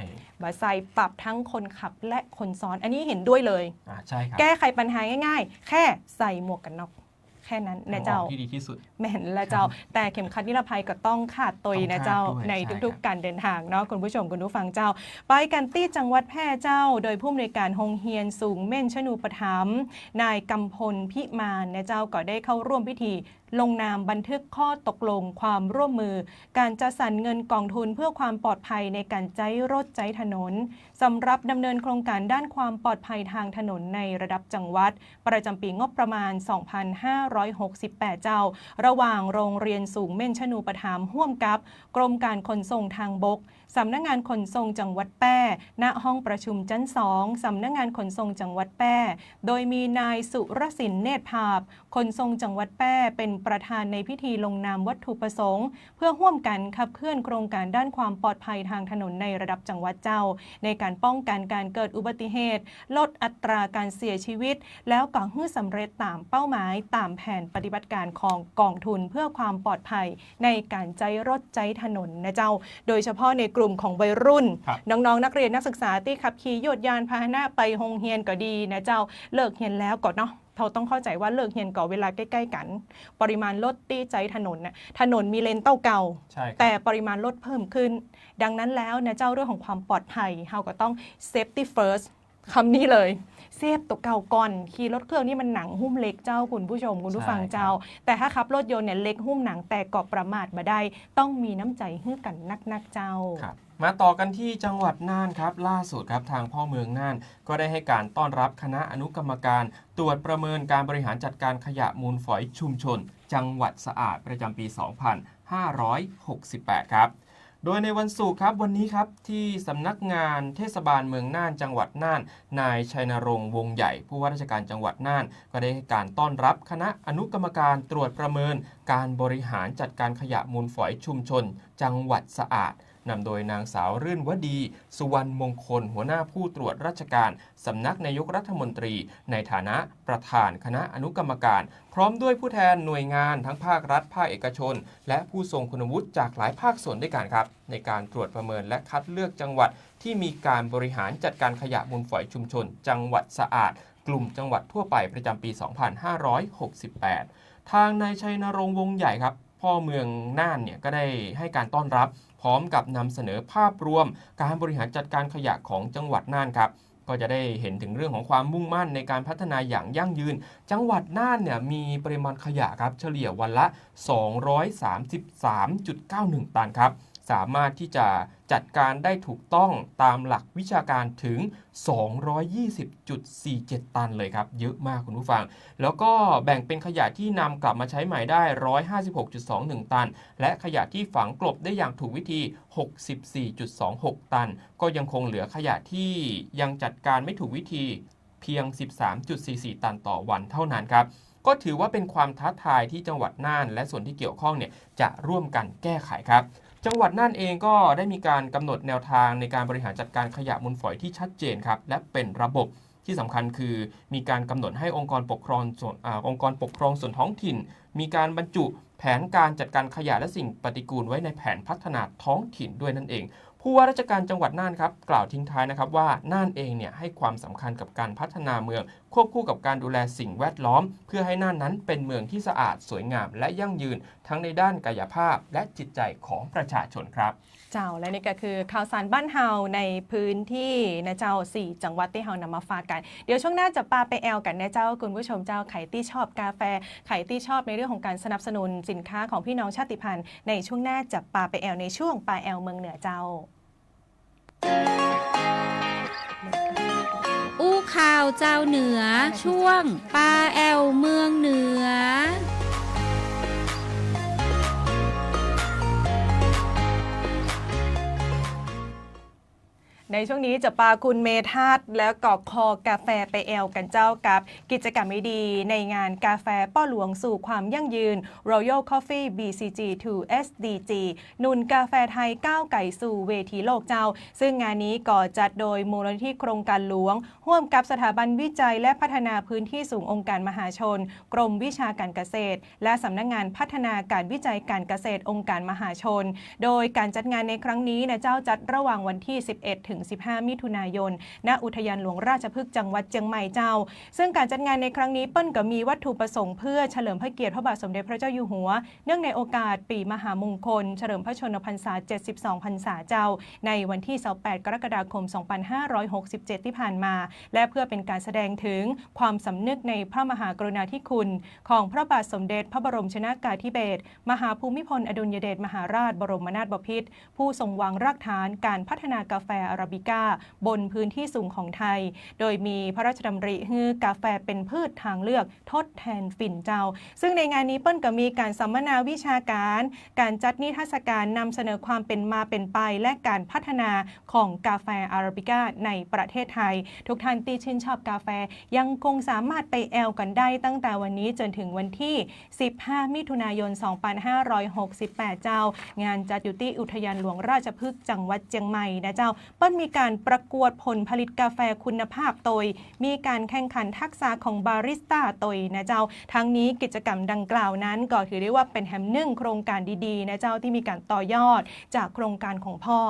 บ่ใส่ ปรับทั้งคนขับและคนซ้อน อันนี้เห็นด้วยเลย อ่า ใช่ครับ แก้ไขปัญหาง่ายๆ แค่ใส่หมวกกันน็อก แค่นั้นนะเจ้า ทางออกที่ดีที่สุด แม่นละเจ้า ครับ แต่เข็มขัดนิรภัยก็ต้องคาดตวยนะเจ้า ต้องคาดด้วย ในทุกๆ ใช่ครับ การเดินทางเนาะ คุณผู้ชมคุณผู้ฟังเจ้า ไปกั๋นตี้จังหวัดแพร่เจ้า โดยผู้อำนวยการโฮงเฮียนสูงเม่นชนูปถัมภ์ นายกำพลพิมานนะเจ้า ก็ได้เข้าร่วมพิธีลงนามบันทึกข้อตกลงความร่วมมือ การจัดสรรเงินกองทุนเพื่อความปลอดภัยในการใจ๊รถใจ๊ถนน สำหรับดำเนินโครงการด้านความปลอดภัยทางถนนในระดับจังหวัด ประจำปีงบประมาณ สองพันห้าร้อยหกสิบแปด เจ้า ระหว่างโรงเรียนสูงเม่นชนูปถัมภ์ ฮ่วมกับกรมการขนส่งทางบก สำนักงานขนส่งจังหวัดแพร่ ณ ห้องประชุมชั้นสอง สำนักงานขนส่งจังหวัดแพร่ โดยมีนายสุรศิลป์ เนตรภาพ ขนส่งจังหวัดแพร่ เป็นประธานในพิธีลงนามวัตถุประสงค์ เพื่อฮ่วมกั๋นขับเคลื่อนโครงการด้านความปลอดภัยทางถนนในระดับจังหวัดเจ้า ในการป้องกันการเกิดอุบัติเหตุ ลดอัตราการเสียชีวิต แล้วก็หื้อสำเร็จต๋ามเป้าหมาย ต๋ามแผนปฏิบัติการของกองทุนเพื่อความปลอดภัยในการใจ๊รถใจ๊ถนนนะเจ้า โดยเฉพาะในกลุ่มของวัยรุ่น ครับ น้องๆ นักเรียนนักศึกษาตี้ขับขี่ยวดยานพาหนะไปโฮงเฮียนก็ดีนะเจ้า เลิกเฮียนแล้วก็เนาะ เราต้องเข้าใจว่าเลิกเฮียนก็เวลาใก้ๆ กั๋น ปริมาณรถตี้ใจ๊ถนนน่ะ ถนนมีเลนเต้าเก่า ใช่ครับ แต่ปริมาณรถเพิ่มขึ้น ดังนั้นแล้วนะเจ้า เรื่องของความปลอดภัย เฮาก็ต้อง safety first กำนี้เลย เซฟตั๋วเก่าก่อน ขี่รถเครื่องนี่มันหนังหุ้มเหล็กเจ้า คุณผู้ชมคุณผู้ฟังเจ้า ใช่ครับ แต่ถ้าขับรถยนต์เนี่ยเหล็กหุ้มหนัง แต่ก็ประมาทบ่ได้ ต้องมีน้ำใจ๋หื้อกั๋นนักๆ เจ้า ครับ มาต่อกันที่จังหวัดน่านครับ ล่าสุดครับ ทางพ่อเมืองน่านก็ได้ให้การต้อนรับคณะอนุกรรมการตรวจประเมินการบริหารจัดการขยะมูลฝอยชุมชน จังหวัดสะอาด ประจำปี สองพันห้าร้อยหกสิบแปด ครับ โดยในวันศุกร์ครับ วันนี้ครับ ที่สำนักงานเทศบาลเมืองน่าน จังหวัดน่าน นายชัยนรงค์ วงศ์ใหญ่ ผู้ว่าราชการจังหวัดน่าน ก็ได้ให้การต้อนรับคณะอนุกรรมการตรวจประเมินการบริหารจัดการขยะมูลฝอยชุมชน จังหวัดสะอาด นำโดยนางสาวรื่นวดี สุวรรณมงคล หัวหน้าผู้ตรวจราชการสำนักนายกรัฐมนตรี ในฐานะประธานคณะอนุกรรมการ พร้อมด้วยผู้แทนหน่วยงานทั้งภาครัฐ ภาคเอกชน และผู้ทรงคุณวุฒิจากหลายภาคส่วนด้วยกันครับ ในการตรวจประเมินและคัดเลือกจังหวัดที่มีการบริหารจัดการขยะมูลฝอยชุมชน จังหวัดสะอาด กลุ่มจังหวัดทั่วไปประจำปี สองพันห้าร้อยหกสิบแปด ทางนายชัยนรงค์ วงศ์ใหญ่ครับ พ่อเมืองน่านเนี่ยก็ได้ให้การต้อนรับ พร้อมกับนำเสนอภาพรวมการบริหารจัดการขยะของจังหวัดน่านครับ ก็จะได้เห็นถึงเรื่องของความมุ่งมั่นในการพัฒนาอย่างยั่งยืน จังหวัดน่านเนี่ยมีปริมาณขยะครับ เฉลี่ยวันละ สองร้อยสามสิบสามจุดเก้าหนึ่ง ตันครับ สามารถที่จะจัดการได้ถูกต้องตามหลักวิชาการถึง สองร้อยยี่สิบจุดสี่เจ็ด ตันเลยครับ เยอะมากคุณผู้ฟัง แล้วก็แบ่งเป็นขยะที่นำกลับมาใช้ใหม่ได้ ร้อยห้าสิบหกจุดสองหนึ่ง ตัน และขยะที่ฝังกลบได้อย่างถูกวิธี หกสิบสี่จุดสองหก ตัน ก็ยังคงเหลือขยะที่ยังจัดการไม่ถูกวิธีเพียง สิบสามจุดสี่สี่ ตันต่อวันเท่านั้นครับ ก็ถือว่าเป็นความท้าทายที่จังหวัดน่านและส่วนที่เกี่ยวข้องเนี่ยจะร่วมกันแก้ไขครับ จังหวัดน่านเองก็ได้มีการกำหนดแนวทางในการบริหารจัดการขยะมูลฝอยที่ชัดเจนครับ และเป็นระบบ ที่สำคัญคือมีการกำหนดให้องค์กรปกครองส่วน อ่า องค์กรปกครองส่วนท้องถิ่น มีการบรรจุแผนการจัดการขยะและสิ่งปฏิกูลไว้ในแผนพัฒนาท้องถิ่นด้วยนั่นเอง ผู้ว่าราชการจังหวัดน่านครับ กล่าวทิ้งท้ายนะครับว่าน่านเองเนี่ยให้ความสำคัญกับการพัฒนาเมือง ควบคู่กับการดูแลสิ่งแวดล้อม เพื่อให้น่านนั้นเป็นเมืองที่สะอาด สวยงาม และยั่งยืน ทั้งในด้านกายภาพ และจิตใจของประชาชนครับ เจ้า และนี่ก็คือข่าวสารบ้านเฮาในพื้นที่นะเจ้า สี่จังหวัดตี้เฮานำมาฝากกั๋น เดี๋ยวช่วงหน้าจะปาไปแอวกั๋นนะเจ้า คุณผู้ชมเจ้า ใผตี้ชอบกาแฟ ใผตี้ชอบในเรื่องของการสนับสนุนสินค้าของพี่น้องชาติพันธุ์ ในช่วงหน้าจะปาไปแอวในช่วงปาแอวเมืองเหนือเจ้า อู้ข่าวจาวเหนือ ช่วงปาแอวเมืองเหนือ ในช่วงนี้จะปาคุณเมธัศน์และก็คอกาแฟไปแอวกั๋นเจ้ากับกิจกรรมดีๆ ในงานกาแฟป้อหลวงสู่ความยั่งยืน Royal Coffee บี ซี จี ทู เอส ดี จี หนุนกาแฟไทยก้าวไกลสู่เวทีโลกเจ้า ซึ่งงานนี้ก็จัดโดยมูลนิธิโครงการหลวง ร่วมกับสถาบันวิจัยและพัฒนาพื้นที่สูงองค์การมหาชน กรมวิชาการเกษตร และสำนักงานพัฒนาการวิจัยการเกษตรองค์การมหาชน โดยการจัดงานในครั้งนี้นะเจ้า จัดระหว่างวันที่ สิบเอ็ด ถึง สิบห้า มิถุนายน ณ อุทยานหลวงราชพฤกษ์จังหวัดเจียงใหม่เจ้า ซึ่งการจัดงานในครั้งนี้เปิ้นก็มีวัตถุประสงค์เพื่อเฉลิมพระเกียรติพระบาทสมเด็จพระเจ้าอยู่หัว เนื่องในโอกาสปี๋มหามงคล เฉลิมพระชนมพรรษา เจ็ดสิบสอง พรรษาเจ้า ในวันที่ ยี่สิบแปด กรกฎาคม สองพันห้าร้อยหกสิบเจ็ด ที่ผ่านมา และเพื่อเป็นการแสดงถึงความสำนึกในพระมหากรุณาธิคุณของพระบาทสมเด็จพระบรมชนกาธิเบศร มหาภูมิพลอดุลยเดชมหาราชบรมนาถบพิตร ผู้ทรงวางรากฐานการพัฒนากาแฟอาราบิก้าบนพื้นที่สูงของไทย โดยมีพระราชดำริหื้อกาแฟเป็นพืชทางเลือกทดแทนฝิ่นเจ้า ซึ่งในงานนี้เปิ้นก็มีการสัมมนาวิชาการ การจัดนิทรรศการนำเสนอความเป็นมาเป็นไป และการพัฒนาของกาแฟอาราบิก้าในประเทศไทย ทุกท่านตี้ชื่นชอบกาแฟ ยังคงสามารถไปแอวกั๋นได้ตั้งแต่วันนี้จนถึงวันที่ สิบห้า มิถุนายน สองพันห้าร้อยหกสิบแปด เจ้า งานจัดอยู่ตี้อุทยานหลวงราชพฤกษ์จังหวัดเจียงใหม่นะเจ้า เปิ้นมีการประกวดผลผลิตกาแฟคุณภาพตวย มีการแข่งขันทักษะของบาริสต้าตวยนะเจ้า ทั้งนี้กิจกรรมดังกล่าวนั้นก็ถือได้ว่าเป็นแหมนึ่งโครงการดีๆ นะเจ้า ที่มีการต่อยอดจากโครงการของพ่อ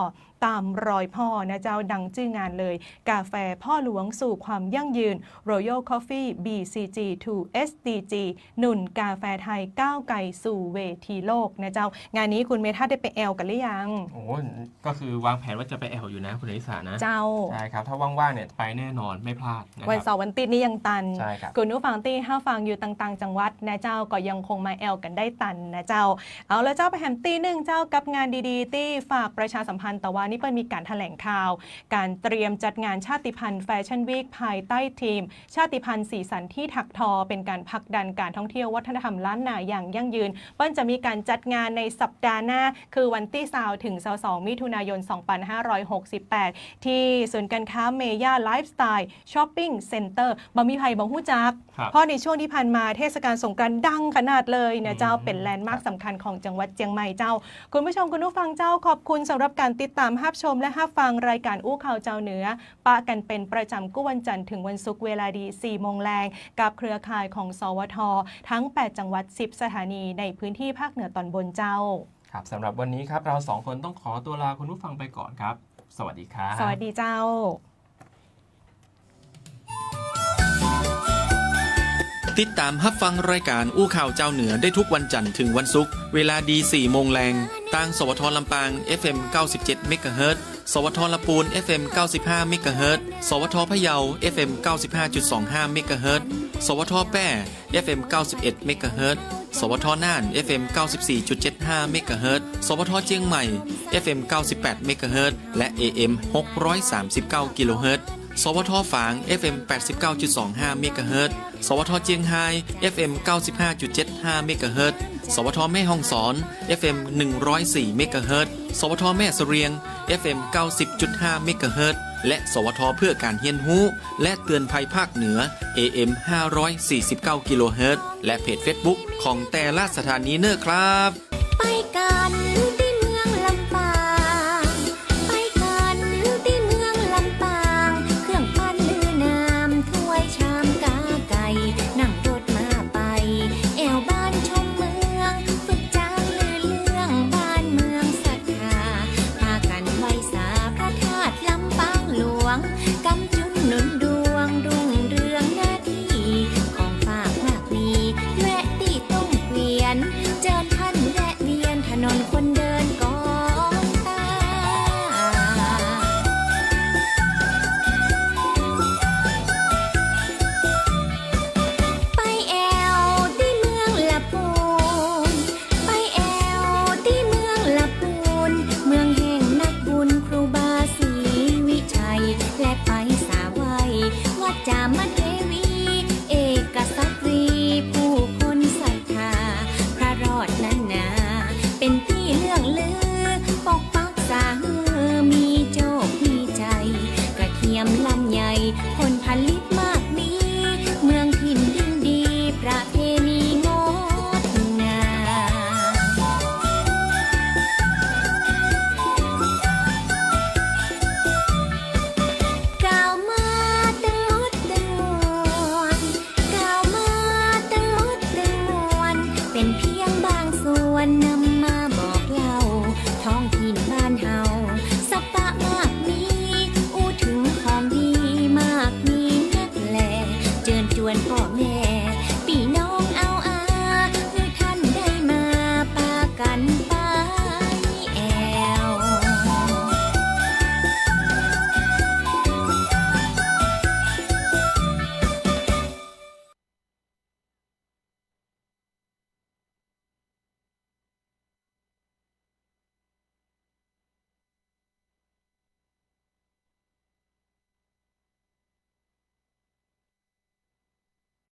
ต๋ามรอยพ่อนะเจ้า ดังจื้องานเลย กาแฟพ่อหลวงสู่ความยั่งยืน Royal Coffee บี ซี จี ทู เอส ดี จี หนุนกาแฟไทยก้าวไกลสู่เวทีโลกนะเจ้า งานนี้คุณเมธาได้ไปแอลกั๋นหรือยัง โอ้ ก็คือวางแผนว่าจะไปแอลอยู่นะคุณอลิสานะ เจ้า ใช่ครับ ถ้าว่างๆ เนี่ยไปแน่นอน ไม่พลาดนะครับ วันเสาร์วันอาทิตย์นี้ยังตัน ใช่ครับ คุณผู้ฟังตี้ฮับฟังอยู่ต่างๆ จังหวัดนะเจ้า ก็ยังคงมาแอลกั๋นได้ตันนะเจ้า เอาละเจ้า ไปแหมตี้นึ่งเจ้า กับงานดีๆ ตี้ฝากประชาสัมพันธ์ แต่ว่านี่เปิ้นมีก๋านแถลงข่าว ก๋านเตรียมจัดงานชาติพันธุ์แฟชั่นวีคภายใต้ธีม ชาติพันธุ์สีสันที่ถักทอ เป๋นก๋านผลักดันก๋านท่องเที่ยววัฒนธรรมล้านนาอย่างยั่งยืน เปิ้นจะมีก๋านจัดงานในสัปดาห์หน้า คือวันตี้ซาวเถิงซาวสอง มิถุนายน สองปันห้าร้อยหกสิบแปด ตี้ศูนย์ก๋านค้าเมย่าไลฟ์สไตล์ Shopping Center บ่มีใผบ่ฮู้จัก ครับ เพราะในช่วงตี้ผ่านมาเทศกาลสงกรานต์ดังขนาดเลยนะเจ้า อืม เป๋นแลนด์มาร์ค ครับ สำคัญของจังหวัดเจียงใหม่เจ้า คุณผู้ชมคุณผู้ฟังเจ้า ขอบคุณสำหรับก๋านติดต๋ามฮับชมและฮับฟังรายก๋านอู้ข่าวจาวเหนือ ปะกั๋นเป๋นประจ๋ำกู้วันจันทร์เถิงวันศุกร์เวลาดี สี่โมงแลง กับเครือข่ายของ สวท ทั้งแปดจังหวัด สิบสถานีในพื้นที่ภาคเหนือต๋อนบนเจ้า ครับ สำหรับวันนี้ครับ เราสองคนต้องขอตัวลาคุณผู้ฟังไปก่อนครับ สวัสดีครับ สวัสดีเจ้า ติดต๋ามฮับฟังรายก๋านอู้ข่าวจาวเหนือได้ทุกวันจันทร์เถิงวันศุกร์ เวลาดี สี่โมงแลง ตาง สวท ลำปาง เอฟเอ็ม เก้าสิบเจ็ด เมกะเฮิรตซ์ สวท ลำปูน เอฟเอ็ม เก้าสิบห้า เมกะเฮิรตซ์ สวท พะเยา เอฟเอ็ม เก้าสิบห้าจุดสองห้า เมกะเฮิรตซ์ สวท แป้ เอฟเอ็ม เก้าสิบเอ็ด เมกะเฮิรตซ์ สวท น่าน เอฟเอ็ม เก้าสิบสี่จุดเจ็ดห้า เมกะเฮิรตซ์ สวท เจียงใหม่ เอฟเอ็ม เก้าสิบแปด เมกะเฮิรตซ์ และ เอเอ็ม หกร้อยสามสิบเก้า กิโลเฮิรตซ์ สวท ฝาง เอฟเอ็ม แปดสิบเก้าจุดสองห้า เมกะเฮิรตซ์ สวท เจียงฮาย เอฟเอ็ม เก้าสิบห้าจุดเจ็ดห้า เมกะเฮิรตซ์ สวท แม่ฮ่องสอน เอฟเอ็ม หนึ่งร้อยสี่ เมกะเฮิรตซ์ สวท แม่เสะเรียง เอฟเอ็ม เก้าสิบจุดห้า เมกะเฮิรตซ์ และ สวท เพื่อก๋านเฮียนฮู้ และเตือนภัยภาคเหนือ เอเอ็ม ห้าร้อยสี่สิบเก้า กิโลเฮิรตซ์ และเพจเฟซบุ๊กของแต่ละสถานีเน่อครับ